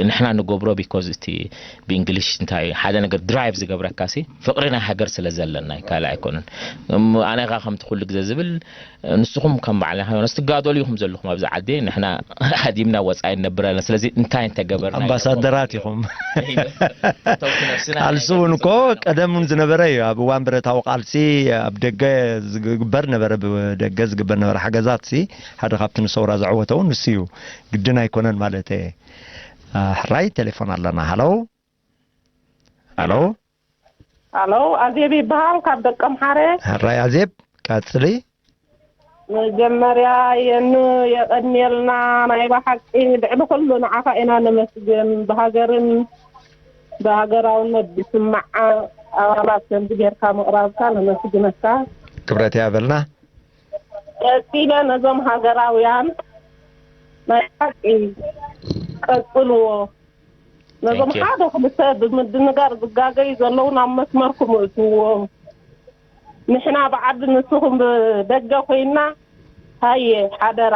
ንሕና ንገብሮ ቢኮዝ እቲ ብእንግሊሽ እንታይ ሓደ ነገር ድራይቭ ዝገብረካ ሲ ፍቕሪ ናይ ሃገር ስለ ዘለና እዩ፣ ካልእ ኣይኮነን። እሞ ኣነ ኸኣ ከምቲ ኩሉ ግዜ ዝብል ንስኹም ከም በዓል ዮናስ ትጋደሉ ኢኹም ዘለኹም ኣብዚ ዓዲ፣ ንሕና ሃዲምና ወጻኢ ንነብር ኣለና። ስለዚ እንታይ እንተገበርና ኣምባሳደራት ኢኹም። ቃልሲ እውን እኮ ቀደም እውን ዝነበረ እዩ። ኣብ እዋን ብረታዊ ቃልሲ ኣብ ደገ ዝግበር ነበረ፣ ብደገ ዝግበር ነበረ ሓገዛት ሲ ሓደ ካብቲ ንሰውራ ዘዕወተ እውን ንሱ እዩ። ግድን ኣይኮነን ማለት እየ። ሕራይ ቴሌፎን ኣለና። ሃሎ ሃሎ። ኣሎ ኣዜብ ይበሃል ካብ ደቀምሓረ። ሕራይ ኣዜብ ቀጽሊ። መጀመርያ የኑ የቐንየልና ናይ ብሓቂ ልዕሊ ኩሉ ንዓኻ ኢና ነመስግን። ብሃገርን ብሃገራውነት ዝስምዓ ኣባላት ከምዚ ጌርካ ምቕራብካ ነመስግነካ። ክብረት ያበልና። ቀጺለ ነዞም ሃገራውያን ናይ ሓቂ ቀጽልዎ። ነዞም ሓደ ክልተ ብምድንጋር ዝጋገዩ ዘለዉ ናብ መስመር ክምእትዎም። ንሕና ብዓዲ ንስኹም ብደገ ኮይና ሃየ ሓደራ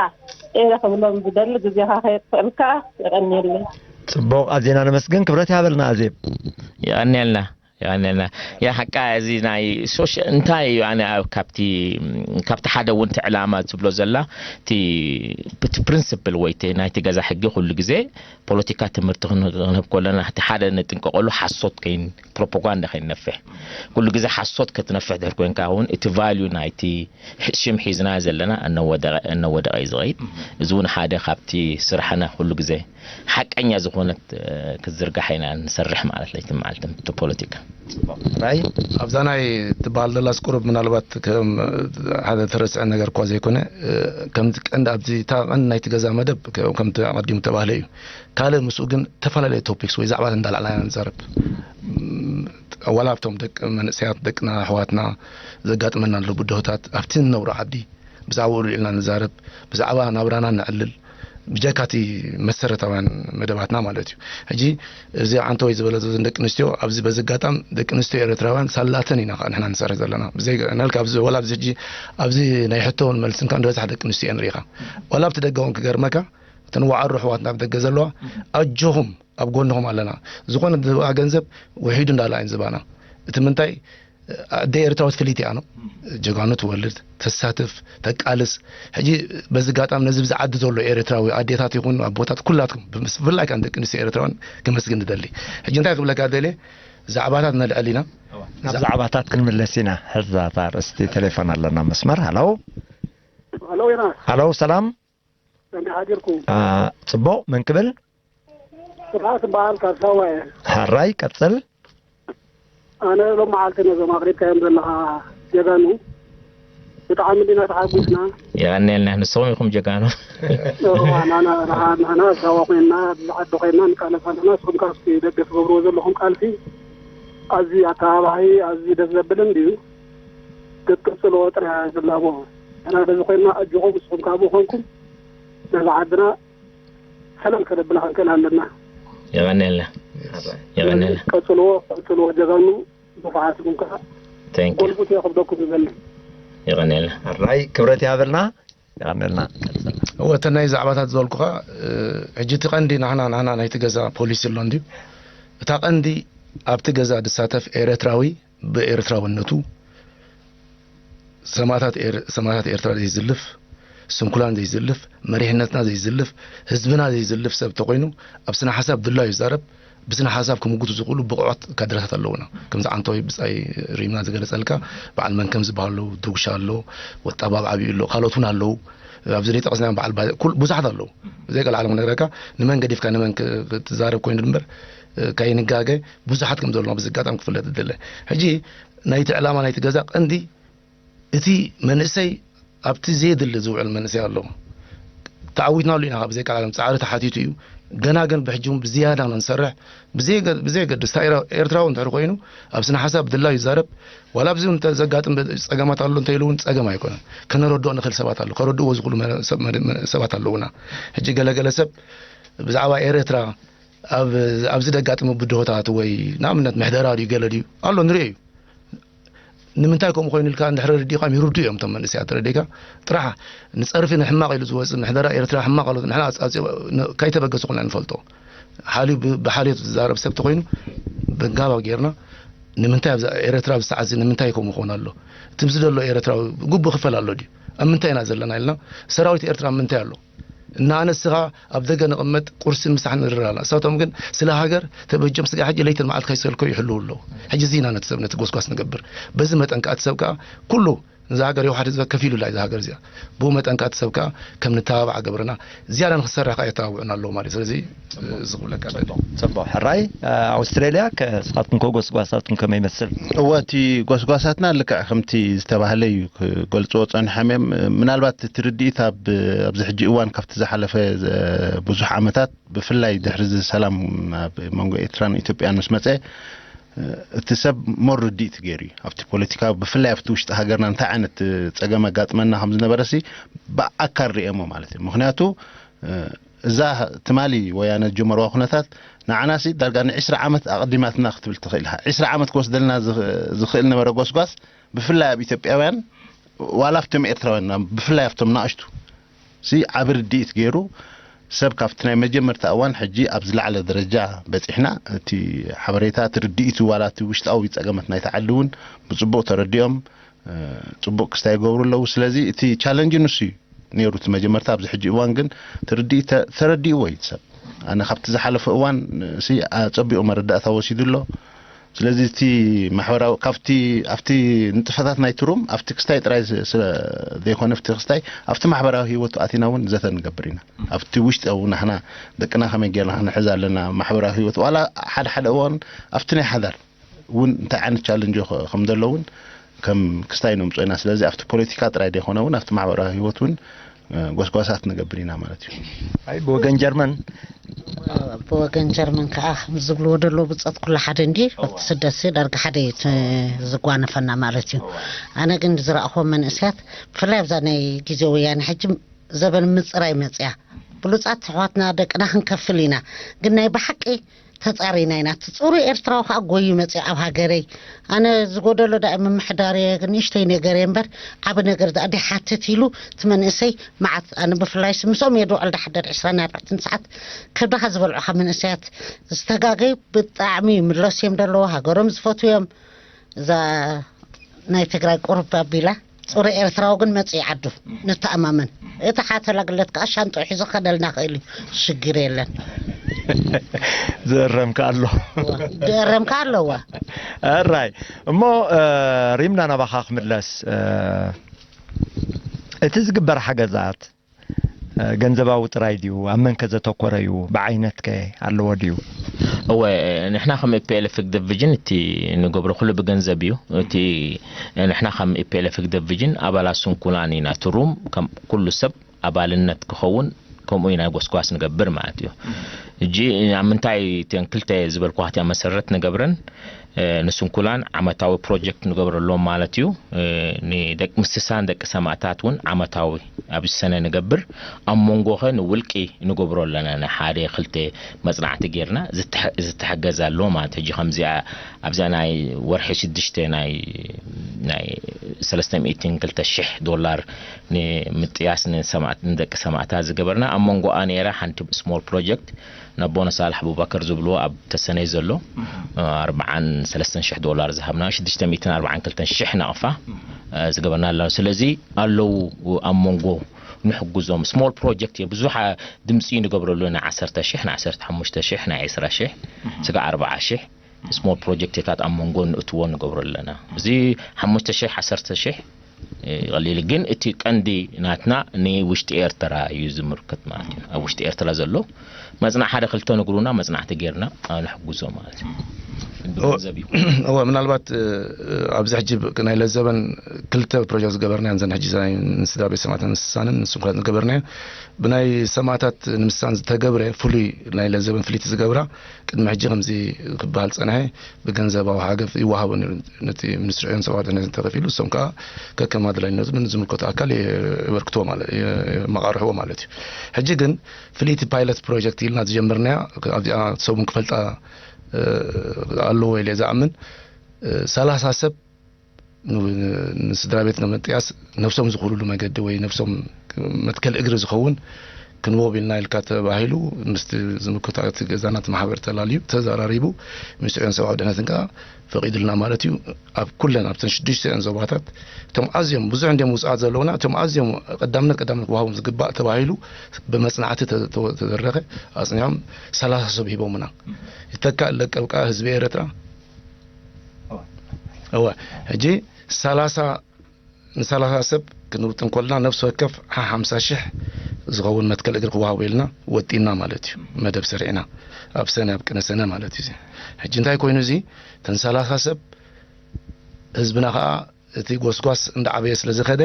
ኤረ ክብሎም ዝደሊ ግዜኻ ከየጥፍእልካ የቐንየለይ። ጽቡቕ ኣዜና ነመስግን ክብረት ያበልና ኣዜብ። የቐንየልና የቐንየልና ያ ሓቃ እዚ ናይ ሶሽ እንታይ እዩ ኣነ ኣብ ካብቲ ካብቲ ሓደ እውን እቲ ዕላማ ትብሎ ዘላ እቲ እቲ ፕሪንስፕል ወይ እቲ ናይቲ ገዛ ሕጊ ኩሉ ግዜ ፖለቲካ ትምህርቲ ክንህብ ከለና እቲ ሓደ ንጥንቀቐሉ ሓሶት ከይን ፕሮፓጋንዳ ከይንነፍሕ ኩሉ ግዜ ሓሶት ክትነፍሕ ድሕር ኮይንካ እውን እቲ ቫልዩ ናይቲ ሽም ሒዝና ዘለና እናወደቐ እዩ ዝኸይድ። እዚ እውን ሓደ ካብቲ ስራሕና ኩሉ ግዜ ሓቀኛ ዝኾነት ክትዝርጋሕ ኢና ንሰርሕ ማለት ለይቲ መዓልቲ እቲ ፖለቲካ። ራይ ኣብዛ ናይ ትበሃል ዘላስ ቁሩብ ምናልባት ከም ሓደ ተረስዐ ነገር እኳ ዘይኮነ ከምቲ ቀንዲ ኣብዚ እታ ቀንዲ ናይቲ ገዛ መደብ ከምቲ ኣቐዲሙ ተባህለ እዩ። ካልእ ምስኡ ግን ዝተፈላለዩ ቶፒክስ ወይ ዛዕባት እንዳላዕልና ኢና ንዛረብ። ዋላ ኣብቶም ደቂ መንእሰያት ደቅና ኣሕዋትና ዘጋጥመና ኣሎ ብድሆታት ኣብቲ ንነብሮ ዓዲ ብዛዕባኡ ኣልዒልና ንዛረብ፣ ብዛዕባ ናብራና ነዕልል፣ ብጀካ እቲ መሰረታውያን መደባትና ማለት እዩ። ሕጂ እዚ ዓንተወይ ዝበለቶ እዘን ደቂ ኣንስትዮ ኣብዚ በዚ ኣጋጣም ደቂ ኣንስትዮ ኤርትራውያን ሳላተን ኢና ከዓ ንሕና ንሰርሕ ዘለና። ብዘይ ናልካ ኣብዚ ወላ ኣብዚ ሕጂ ኣብዚ ናይ ሕቶን መልስን ከዓ ንበዝሓ ደቂ ኣንስትዮ እየን ርኢኻ። ዋላ ኣብቲ ደገ እውን ክገርመካ እተን ዋዕሮ ኣሕዋትና ኣብ ደገ ዘለዋ ኣጆኹም ኣብ ጎንኹም ኣለና። ዝኾነ ዝህብኣ ገንዘብ ውሒዱ እንዳላ እየን ዝባና። እቲ ምንታይ ኣደ ኤርትራዊት ፍልይቲ እያ ነው ጀጋኑ ትወልድ ተሳትፍ ተቃልስ። ሕጂ በዚ ኣጋጣሚ ነዚ ብዚ ዓዲ ዘሎ ኤርትራዊ ኣዴታት ይኹን ኣቦታት ኩላትኩም ብፍላይ ከዓ ደቂ ኣንስትዮ ኤርትራውያን ክመስግን ንደሊ። ሕጂ እንታይ ክብለካ ደልየ ዛዕባታት ነልዕል ኢና። ናብ ዛዕባታት ክንምለስ ኢና። ሕዛ ኣርእስቲ ቴሌፎን ኣለና መስመር። ሃሎ ሃሎ ዮናስ። ሃሎ ሰላም። ከመይ ሓዲርኩም? አ፣ ጽቡቕ መን ክብል? ስብሓት እበሃል ካብ ሳዋ እየ። ሕራይ ቀጽል። ኣነ ሎም መዓልቲ ነዞም ኣቕሪብካዮም ዘለኻ ጀጋኑ ብጣዕሚ ዲና ተሓጒስና። የቐንየልና ንስኹም ኢኹም ጀጋኑ። እዋ ናና ረሃ ናና ሳዋ ኮይንና ኣብዚ ዓዲ ኮይንና ንቃለስ ኣለና። ንስኹም ካብቲ ደገ ትገብርዎ ዘለኹም ቃልሲ ኣዝዩ ኣተባባሂ ኣዝዩ ደስ ዘብልን ድዩ ክትቅጽልዎ ጥራይ ዝላቦ። ንሕና በዚ ኮይንና ኣጆኹም ንስኹም ካብኡ ኮንኩም ነዛ ዓድና ሰላም ከነብላ ክንክእል ኣለና። የቐንየልና የቐንየልና። ቀጽልዎ ቀጽልዎ ጀጋኑ ብቑዓት ኢኹም ከዓ Thank you። ጎልብቱ እየ ክብለኩም ዝደሊ። የቐንየልና። ሕራይ ክብረት ይሃበልና። የቐንየልና። እወ እተን ናይ ዛዕባታት ዝበልኩኻ ሕጂ እቲ ቀንዲ ናህና ናህና ናይቲ ገዛ ፖሊሲ ኣሎ እንድዩ እታ ቀንዲ ኣብቲ ገዛ ዝሳተፍ ኤረትራዊ ብኤርትራውነቱ ሰማእታት ኤርትራ ዘይዝልፍ፣ ስንኩላን ዘይዝልፍ፣ መሪሕነትና ዘይዝልፍ፣ ህዝብና ዘይዝልፍ ሰብ ተኾይኑ ኣብ ስነ ሓሳብ ድላዩ ይዛረብ፣ ብስነ ሓሳብ ክምጉቱ ዝኽእሉ ብቑዓት ካድረታት ኣለዉና። ከምዚ ዓንተወይ ብጻይ ሪምና ዝገለጸልካ በዓል መንከም ዝበሃሉ ኣለዉ፣ ዱጉሻ ኣሎ፣ ወጣባብ ዓብዩ ኣሎ፣ ካልኦት እውን ኣለዉ። ኣብዚ ዘይጠቐስናዮም በዓል ብዙሓት ኣለዉ። ዘይቀልዓሎም ክነግረካ ንመን ገዲፍካ ንመን ክትዛረብ ኮይኑ ድምበር ከይንጋገ ብዙሓት ከም ዘለዉ ኣብዚ ኣጋጣሚ ክፍለጥ ዝደለ። ሕጂ ናይቲ ዕላማ ናይቲ ገዛ ቀንዲ እቲ መንእሰይ ኣብቲ ዘየድሊ ዝውዕል መንእሰይ ኣሎ። ተዓዊትናሉ ኢና ካብ ዘይቃላሎም ጻዕሪ ተሓቲቱ እዩ። ገና ግን ብሕጂ እውን ብዝያዳ ኢና ንሰርሕ። ብዘየገድስ እታ ኤርትራዊ እንድሕር ኮይኑ ኣብ ስነ ሓሳብ ድላዩ ይዛረብ። ዋላ ኣብዚ እውን ዘጋጥም ጸገማት ኣሎ እንተኢሉ እውን ጸገም ኣይኮነን። ከነረድኦ ንኽእል ሰባት ኣሎ። ከረድእዎ ዝኽእሉ ሰባት ኣለዉና። ሕጂ ገለገለ ሰብ ብዛዕባ ኤርትራ ኣብዚ ደጋጥሙ ብድሆታት ወይ ንኣብነት ምሕደራ ድዩ ገለ ድዩ ኣሎ ንሪኦ እዩ። ንምንታይ ከምኡ ኮይኑ ኢልካ እንድሕር ርዲእካም ይርዱ እዮም እቶም መንእሰያት። ረዲእካ ጥራሕ ንጸርፊ ንሕማቕ ኢሉ ዝወጽእ ምሕደራ ኤርትራ ሕማቕ ኣሎ ንሕና ኣጽ- ኣጽ- ን- ከይተበገሱ ኩልና ንፈልጦ። ሓልዩ ብ- ብሓልዮት ዝዛረብ ሰብ ተኮይኑ በጋባብ ጌርና ንምንታይ ኣብዛ ኤርትራ ኣብዚ ሰዓት እዚ ንምንታይ ከምኡ ክኾን ኣሎ? እቲ ምስ ዘሎ ኤርትራዊ ግቡእ ክፈል ኣሎ ድዩ? ኣብ ምንታይ ኢና ዘለና ኢልና ሰራዊት ኤርትራ ኣብ ምንታይ ኣሎ? እና ኣነ እስኻ ኣብ ደገ ንቕመጥ ቁርሲ ምሳሕ ንርር ኣላ። እሳቶም ግን ስለ ሃገር ተበጆም ስጋ ሕጂ ለይትን መዓልቲ ከይሰልኮ ይሕልው ኣለዉ። ሕጂ እዚ ኢና ነቲ ሰብ ነቲ ጎስጓስ ንገብር። በዚ መጠን ከኣ እቲ ሰብ ከኣ ኩሉ ነዛ ሃገር የውሓድ ህዝበ ከፊሉላ እዛ ሃገር እዚኣ። ብኡ መጠን ከኣ እቲ ሰብ ከኣ ከም ንተባባዕ ገብርና ዝያዳ ንክሰርሕ ከኣ የተባብዑና ኣለዉ ማለት እዩ። ስለዚ እዚ ክብለካ ደሊ። ጽቡቕ ሕራይ። ኣውስትራልያ ከስኻትኩም ከ ጎስጓሳትኩም ከመይ ይመስል? እወ እቲ ጎስጓሳትና ልክዕ ከምቲ ዝተባህለ እዩ ክገልፅዎ ፀኒሖም እዮም። ምናልባት እቲ ርድኢት ኣብ ኣብዚ ሕጂ እዋን ካብቲ ዝሓለፈ ብዙሕ ዓመታት ብፍላይ ድሕሪ እዚ ሰላም ኣብ መንጎ ኤርትራን ኢትዮጵያን ምስ መፀ እቲ ሰብ ሞር ርድኢት ገይሩ እዩ ኣብቲ ፖለቲካ ብፍላይ ኣብቲ ውሽጢ ሃገርና እንታይ ዓይነት ፀገም ኣጋጥመና ከም ዝነበረ ሲ ብኣካል ርእየሞ ማለት እዩ። ምክንያቱ እዛ ትማሊ ወያነ ዝጀመርዋ ኩነታት ንዓና ሲ ዳርጋ ንዒስራ ዓመት ኣቐዲማትና ክትብል ትኽእል ኢኻ። ዒስራ ዓመት ክወስደልና ዝኽ- ዝኽእል ነበረ ጎስጓስ ብፍላይ ኣብ ኢትዮጵያውያን ዋላ ኣብቶም ኤርትራውያን ብፍላይ ኣብቶም ናእሽቱ ሲ ዓቢ ርድኢት ገይሩ ሰብ ካብቲ ናይ መጀመርታ እዋን ሕጂ ኣብ ዝለዓለ ደረጃ በፂሕና እቲ ሓበሬታ እቲ ርድኢቱ ዋላ እቲ ውሽጣዊ ፀገመት ናይቲ ዓዲ እውን ብፅቡቕ ተረዲኦም ፅቡቕ ክስታይ ይገብሩ ኣለዉ። ስለዚ እቲ ቻለንጅ ንሱ እዩ ነይሩ እቲ መጀመርታ። ኣብዚ ሕጂ እዋን ግን ትርድኢ ተረዲእዎ እዩ ሰብ። ኣነ ካብቲ ዝሓለፈ እዋን ሲ ኣፀቢቑ መረዳእታ ወሲዱ ኣሎ። ስለዚ እቲ ማሕበራዊ ካብቲ ኣብቲ ንጥፈታት ናይ ትሩም ኣብቲ ክስታይ ጥራይ ስለ ዘይኮነ ኣብቲ ክስታይ ኣብቲ ማሕበራዊ ህይወቱ ኣቲና እውን ዘተ ንገብር ኢና። ኣብቲ ውሽጢ እውን ንሕና ደቅና ከመይ ጌርና ክንሕዝ ኣለና ማሕበራዊ ህይወት ዋላ ሓደ ሓደ እዋን ኣብቲ ናይ ሓዳር እውን እንታይ ዓይነት ቻለንጅ ከም ዘሎ እውን ከም ክስታይ ነምፅኦ ኢና። ስለዚ ኣብቲ ፖለቲካ ጥራይ ዘይኮነ እውን ኣብቲ ማሕበራዊ ህይወት እውን ጎስጓሳት ንገብር ኢና ማለት እዩ። ኣይ ብወገን ጀርመን ብወገን ጀርመን ከዓ ከምዚ ዝብልዎ ደለዉ ብፀት ኩሉ ሓደ እንዲ ኣብቲ ስደት ዳርጋ ሓደ እዩ እቲ ዝጓነፈና ማለት እዩ። ኣነ ግን ዝረእኹዎም መንእሰያት ብፍላይ ኣብዛ ናይ ግዜ ወያነ ሕጂ ዘበን ምፅራይ መፅያ ብሉፃት ኣሕዋትና ደቅና ክንከፍል ኢና ግን ናይ ብሓቂ ተፃሪና ኢና እቲ ፅሩይ ኤርትራዊ ከዓ ጎዩ መፅያ ኣብ ሃገረይ ኣነ ዝጎደሎ ዳእ ምምሕዳር እየ ንእሽተይ ነገር እየ እምበር ዓብ ነገር ዳኣ ድሓትት ኢሉ እቲ መንእሰይ መዓት ኣነ ብፍላይ ምስኦም እየ ድውዕል ዳሓደር ዕስራን ኣርባዕተን ሰዓት ከብድኻ ዝበልዑኻ መንእሰያት ዝተጋገዩ ብጣዕሚ ይምለሱ እዮም ደለዎ ሃገሮም ዝፈትዉ እዮም እዛ ናይ ትግራይ ቁሩብ ኣቢላ ፅሩይ ኤርትራዊ ግን መፅኡ ዓዱ ንተኣማመን እቲ ሓተላ ግለት ከዓ ሻንጥኡ ሒዙ ከደልና ክእል እዩ ሽግር የለን ዝእረምካ ኣሎ ድእረምካ ኣለዋ ራይ እሞ ሪምና ናባኻ ክምለስ እቲ ዝግበር ሓገዛት ገንዘባዊ ጥራይ ድዩ ኣብ መንከ ዘተኮረ እዩ ብዓይነትከ ኣለዎ ድዩ እወ ንሕና ከም ኢፒኤልኤፍ ህግደፍ ቪዥን እቲ ንገብሮ ኩሉ ብገንዘብ እዩ እቲ ንሕና ከም ኢፒኤልኤፍ ህግደፍ ቪዥን ኣባላት ስንኩላን ኢና እቲ ሩም ከም ኩሉ ሰብ ኣባልነት ክኸውን ከምኡ ኢና ጎስጓስ ንገብር ማለት እዩ ሕጂ ኣብ ምንታይ እተን ክልተ ዝበልኳ ክቲያ መሰረት ንገብረን ንስንኩላን ዓመታዊ ፕሮጀክት ንገብረሎም ማለት እዩ ንደቂ ምስሳን ደቂ ሰማእታት እውን ዓመታዊ ኣብ ሰነ ንገብር ኣብ መንጎኸ ንውልቂ ንገብሮ ኣለና ንሓደ ክልተ መፅናዕቲ ጌርና ዝተሐገዝ ኣሎ ማለት ሕጂ ከምዚኣ ኣብዛ ናይ ወርሒ ሽዱሽተ ናይ ናይ ሰለስተ ሚእትን ክልተ ሽሕ ዶላር ንምጥያስ ንደቂ ሰማእታት ዝገበርና ኣብ መንጎኣ ነይራ ሓንቲ ስሞል ፕሮጀክት ነቦነ ሳልሕ ኣቡበከር ዝብልዎ ኣብ ተሰነይ ዘሎ ኣርባዓን ሰለስተን ሽሕ ዶላር ዝሃብና ሽዱሽተ ሚእትን ኣርባዓን ክልተን ሽሕ ናቕፋ ዝገበርና ኣለና ስለዚ ኣለዉ ኣብ መንጎ ንሕግዞም ስሞል ፕሮጀክት እየ ብዙሕ ድምፂ ንገብረሉ ናይ ዓሰርተ ሽሕ ናይ ዓሰርተ ሓሙሽተ ሽሕ ናይ ዕስራ ሽሕ ስጋ ኣርባዓ ሽሕ ስሞል ፕሮጀክትታት ኣብ መንጎ ንእትዎ ንገብሮ ኣለና እዚ ሓሙሽተ ሽሕ ዓሰርተ ሽሕ ይቐሊል ግን እቲ ቀንዲ ናትና ንውሽጢ ኤርትራ እዩ ዝምልከት ማለት እዩ ኣብ ውሽጢ ኤርትራ ዘሎ መፅናዕ ሓደ ክልተ ንግሩና መፅናዕቲ ጌርና ንሕግዞ ማለት እዩ ብገንዘብ እዩ እወ ምናልባት ኣብዚ ሕጂ ናይ ለዘበን ክልተ ፕሮጀክት ዝገበርና እዘን ሕጂ ናይ ንስድራ ቤት ሰማዕታት ምስሳንን ንስንኩላን ዝገበርና ብናይ ሰማዕታት ንምስሳን ዝተገብረ ፍሉይ ናይ ለዘበን ፍልይቲ ዝገብራ ቅድሚ ሕጂ ከምዚ ክበሃል ጸንሐ ብገንዘባዊ ሃገዝ ይወሃቦ ነቲ ሚኒስትሪ ዕዮን ሰብኣዊ ድሕነትን ተኸፊሉ እሶም ከዓ ከከም ኣድላይነቱ ንዝምልከቶ ኣካል የበርክትዎ ማለት የመቃርሕዎ ማለት እዩ። ሕጂ ግን ፍልይቲ ፓይለት ፕሮጀክት ኢልና ዝጀመርናያ ኣብዚኣ ሰቡን ክፈልጣ ኣለዎ ኢለ ዝኣምን ሰላሳ ሰብ ን- ንስድራ ቤት ንምጥያስ ነብሶም ዝኽእሉሉ መገዲ ወይ ነብሶም መትከል እግሪ ዝኸውን ክንወብ ኢልና ኢልካ ተባሂሉ ምስቲ ዝምክቶ እቲ ገዛና እቲ ማሕበር ተላልዩ ተዘራሪቡ ምስ ዑዮን ሰብኣዊ ድሕነትን ከዓ ፈቒዱልና ማለት እዩ። ኣብ ኩለን ኣብተን ሽዱሽተን ዞባታት እቶም ኣዝዮም ብዙሕ እንዲም ውፅኣት ዘለውና እቶም ኣዝዮም ቀዳምነት ቀዳምነት ክወሃቦም ዝግባእ ተባሂሉ ብመፅናዕቲ ተ- ተ- ተደረኸ ኣፅኒዖም ሰላሳ ሰብ ሂቦምና። ይተካእ ለቀብቃ ህዝቢ ኤረትራ እወ ሕጂ ሰላሳ ንሰላሳ ሰብ ክንውጥን ኮልና ነፍሲ ወከፍ ሓምሳ ሽሕ ዝኸውን መትከል እግሪ ክወሃቦ ኢልና ወጢና ማለት እዩ። መደብ ሰሪዕና ኣብ ሰነ ኣብ ቅነ ሰነ ማለት እዩ። ሕጂ እንታይ ኮይኑ እዚ ተን ሰላሳ ሰብ ህዝብና ከዓ እቲ ጎስጓስ እንዳዓበየ ስለ ዝኸደ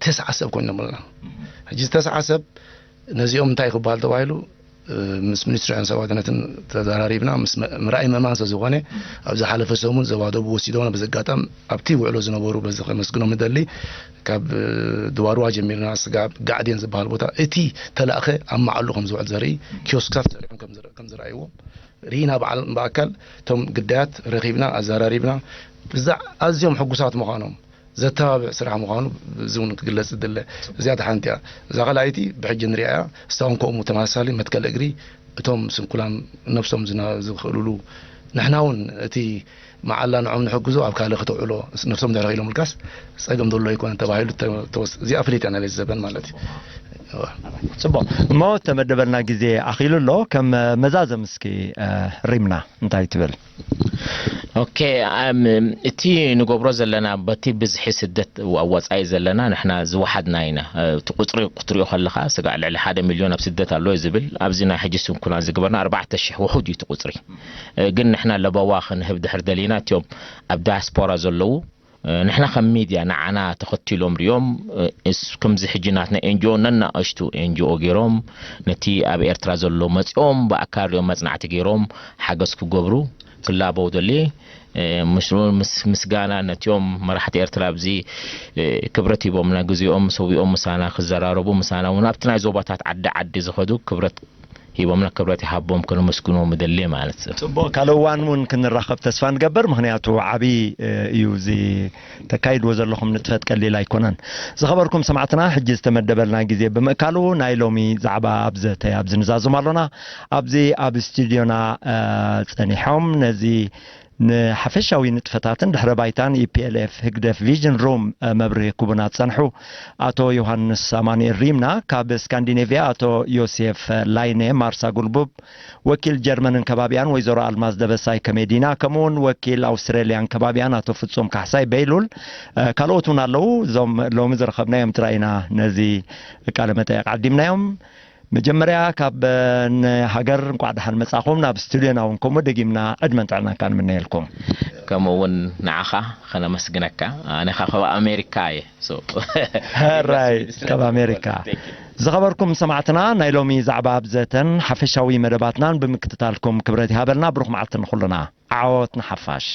ተስዓ ሰብ ኮይኖም ኣለና። ሕጂ ተስዓ ሰብ ነዚኦም እንታይ ክበሃል ተባሂሉ ምስ ሚኒስትሪ ዕንሰባ ድነትን ተዘራሪብና ምስ ምርኣይ ምእማን ስለ ዝኾነ ኣብ ዝሓለፈ ሰሙን ዘባደቡ ወሲዶና በዚ ኣጋጣሚ ኣብቲ ውዕሎ ዝነበሩ በዚ ከመስግኖም እደሊ። ካብ ድዋርዋ ጀሚርና ስጋብ ጋዕዴን ዝበሃል ቦታ እቲ ተላእኸ ኣብ ማዕሉ ከም ዝውዕል ዘርኢ ኪዮስክታት ተሰሪዖም ከም ዝረ- ከም ዝረኣይዎም ርኢና በዓል ብኣካል እቶም ግዳያት ረኺብና ኣዘራሪብና ብዛ ኣዝዮም ሕጉሳት ምዃኖም ዘተባብዕ ስራሕ ምዃኑ እዚ እውን ክግለጽ ዝድለ። እዚኣ ሓንቲ እያ። እዛ ካልኣይቲ ብሕጂ ንሪኣ እያ። እሳውን ከምኡ ተመሳሳሊ መትከል እግሪ እቶም ስንኩላን ነብሶም ዝና- ዝኽእሉሉ ንሕና እውን እቲ መዓላ ንዖም ንሕግዞ ኣብ ካልእ ከተውዕሎ ነብሶም ድሕሪ ኢሎም ምልጋስ ጸገም ዘሎ ኣይኮነን ተባሂሉ ተ- ተወስ- እዚኣ ፍልይቲ ኣናሊዝ ዘበን ማለት እዩ። እወ። ጽቡቕ እሞ ተመደበልና ግዜ ኣኺሉ ኣሎ። ከም መዛዘም እስኪ ሪምና እንታይ ትብል? ኦኬ። እቲ ንገብሮ ዘለና በቲ ብዝሒ ስደት ኣብ ወፃኢ ዘለና ንሕና ዝወሓድና ኢና። እቲ ቁፅሪ ክትሪኦ ከለካ ስጋዕ ልዕሊ ሓደ ሚልዮን ኣብ ስደት ኣሎ እዩ ዝብል። ኣብዚ ናይ ሕጂ ስንኩላን ዝግበርና ኣርባዕተ ሽሕ ውሑድ እዩ እቲ ቁፅሪ። ግን ንሕና ለበዋ ክንህብ ድሕር ደሊና እቲኦም ኣብ ዳያስፖራ ዘለዉ ንሕና ከም ሚድያ ንዓና ተኸቲሎም ሪኦም ከምዚ ሕጂ ናትና ኤንጂኦ ነናእሽቱ ኤንጂኦ ገይሮም ነቲ ኣብ ኤርትራ ዘሎ መፂኦም ብኣካል ሪኦም መፅናዕቲ ገይሮም ሓገዝ ክገብሩ ክላበው ደሊ። ምስጋና ነቲኦም መራሕቲ ኤርትራ ኣብዚ ክብረት ሂቦምና ግዜኦም ሰዊኦም ምሳና ክዘራረቡ ምሳና እውን ኣብቲ ናይ ዞባታት ዓዲ ዓዲ ዝኸዱ ክብረት ሂቦምና ክብረት ይሃቦም ከነመስግኖም እደሊ ማለት እዩ። ጽቡቕ ካልእ እዋን እውን ክንራኸብ ተስፋ ንገብር፣ ምኽንያቱ ዓቢ እዩ እዚ ተካይድዎ ዘለኹም ንጥፈት ቀሊል ኣይኮነን። ዝኸበርኩም ሰማዕትና ሕጂ ዝተመደበልና ግዜ ብምእካሉ ናይ ሎሚ ዛዕባ ኣብ ዘተ ኣብዚ ንዛዝም ኣሎና። ኣብዚ ኣብ ስቱድዮና ጸኒሖም ነዚ ንሓፈሻዊ ንጥፈታትን ድሕረ ባይታን EPLF ህግደፍ Vision Room መብርሂ ክቡና ዝጸንሑ ኣቶ ዮሃንስ ኣማኑኤል ሪምና፣ ካብ ስካንዲኔቭያ ኣቶ ዮሴፍ ላይነ ማርሳ ጉልቡብ፣ ወኪል ጀርመንን ከባቢኣን ወይዘሮ ኣልማዝ ደበሳይ ከሜዲና፣ ከምኡውን ወኪል ኣውስትራልያን ከባቢኣን ኣቶ ፍጹም ካሕሳይ በይሉል፣ ካልኦት እውን ኣለዉ። እዞም ሎሚ ዝረኸብናዮም ጥራይ ኢና ነዚ ቃለ መጠየቕ ዓዲምናዮም። መጀመርያ ካብ ንሃገር እንቋዕ ደሓን መጻኹም፣ ናብ ስቱድዮና እውን ከምኡ ደጊምና ዕድመን ጥዕናን ከኣ ንምነየልኩም። ከምኡ እውን ንዓኻ ከነመስግነካ። ኣነ ካብ ኣሜሪካ እየ። ሕራይ ካብ ኣሜሪካ። ዝኸበርኩም ሰማዕትና፣ ናይ ሎሚ ዛዕባ ኣብዘተን ሓፈሻዊ መደባትናን ብምክትታልኩም ክብረት ይሃበልና። ብሩኽ መዓልቲ ንኹልና። ዓወት ንሓፋሽ።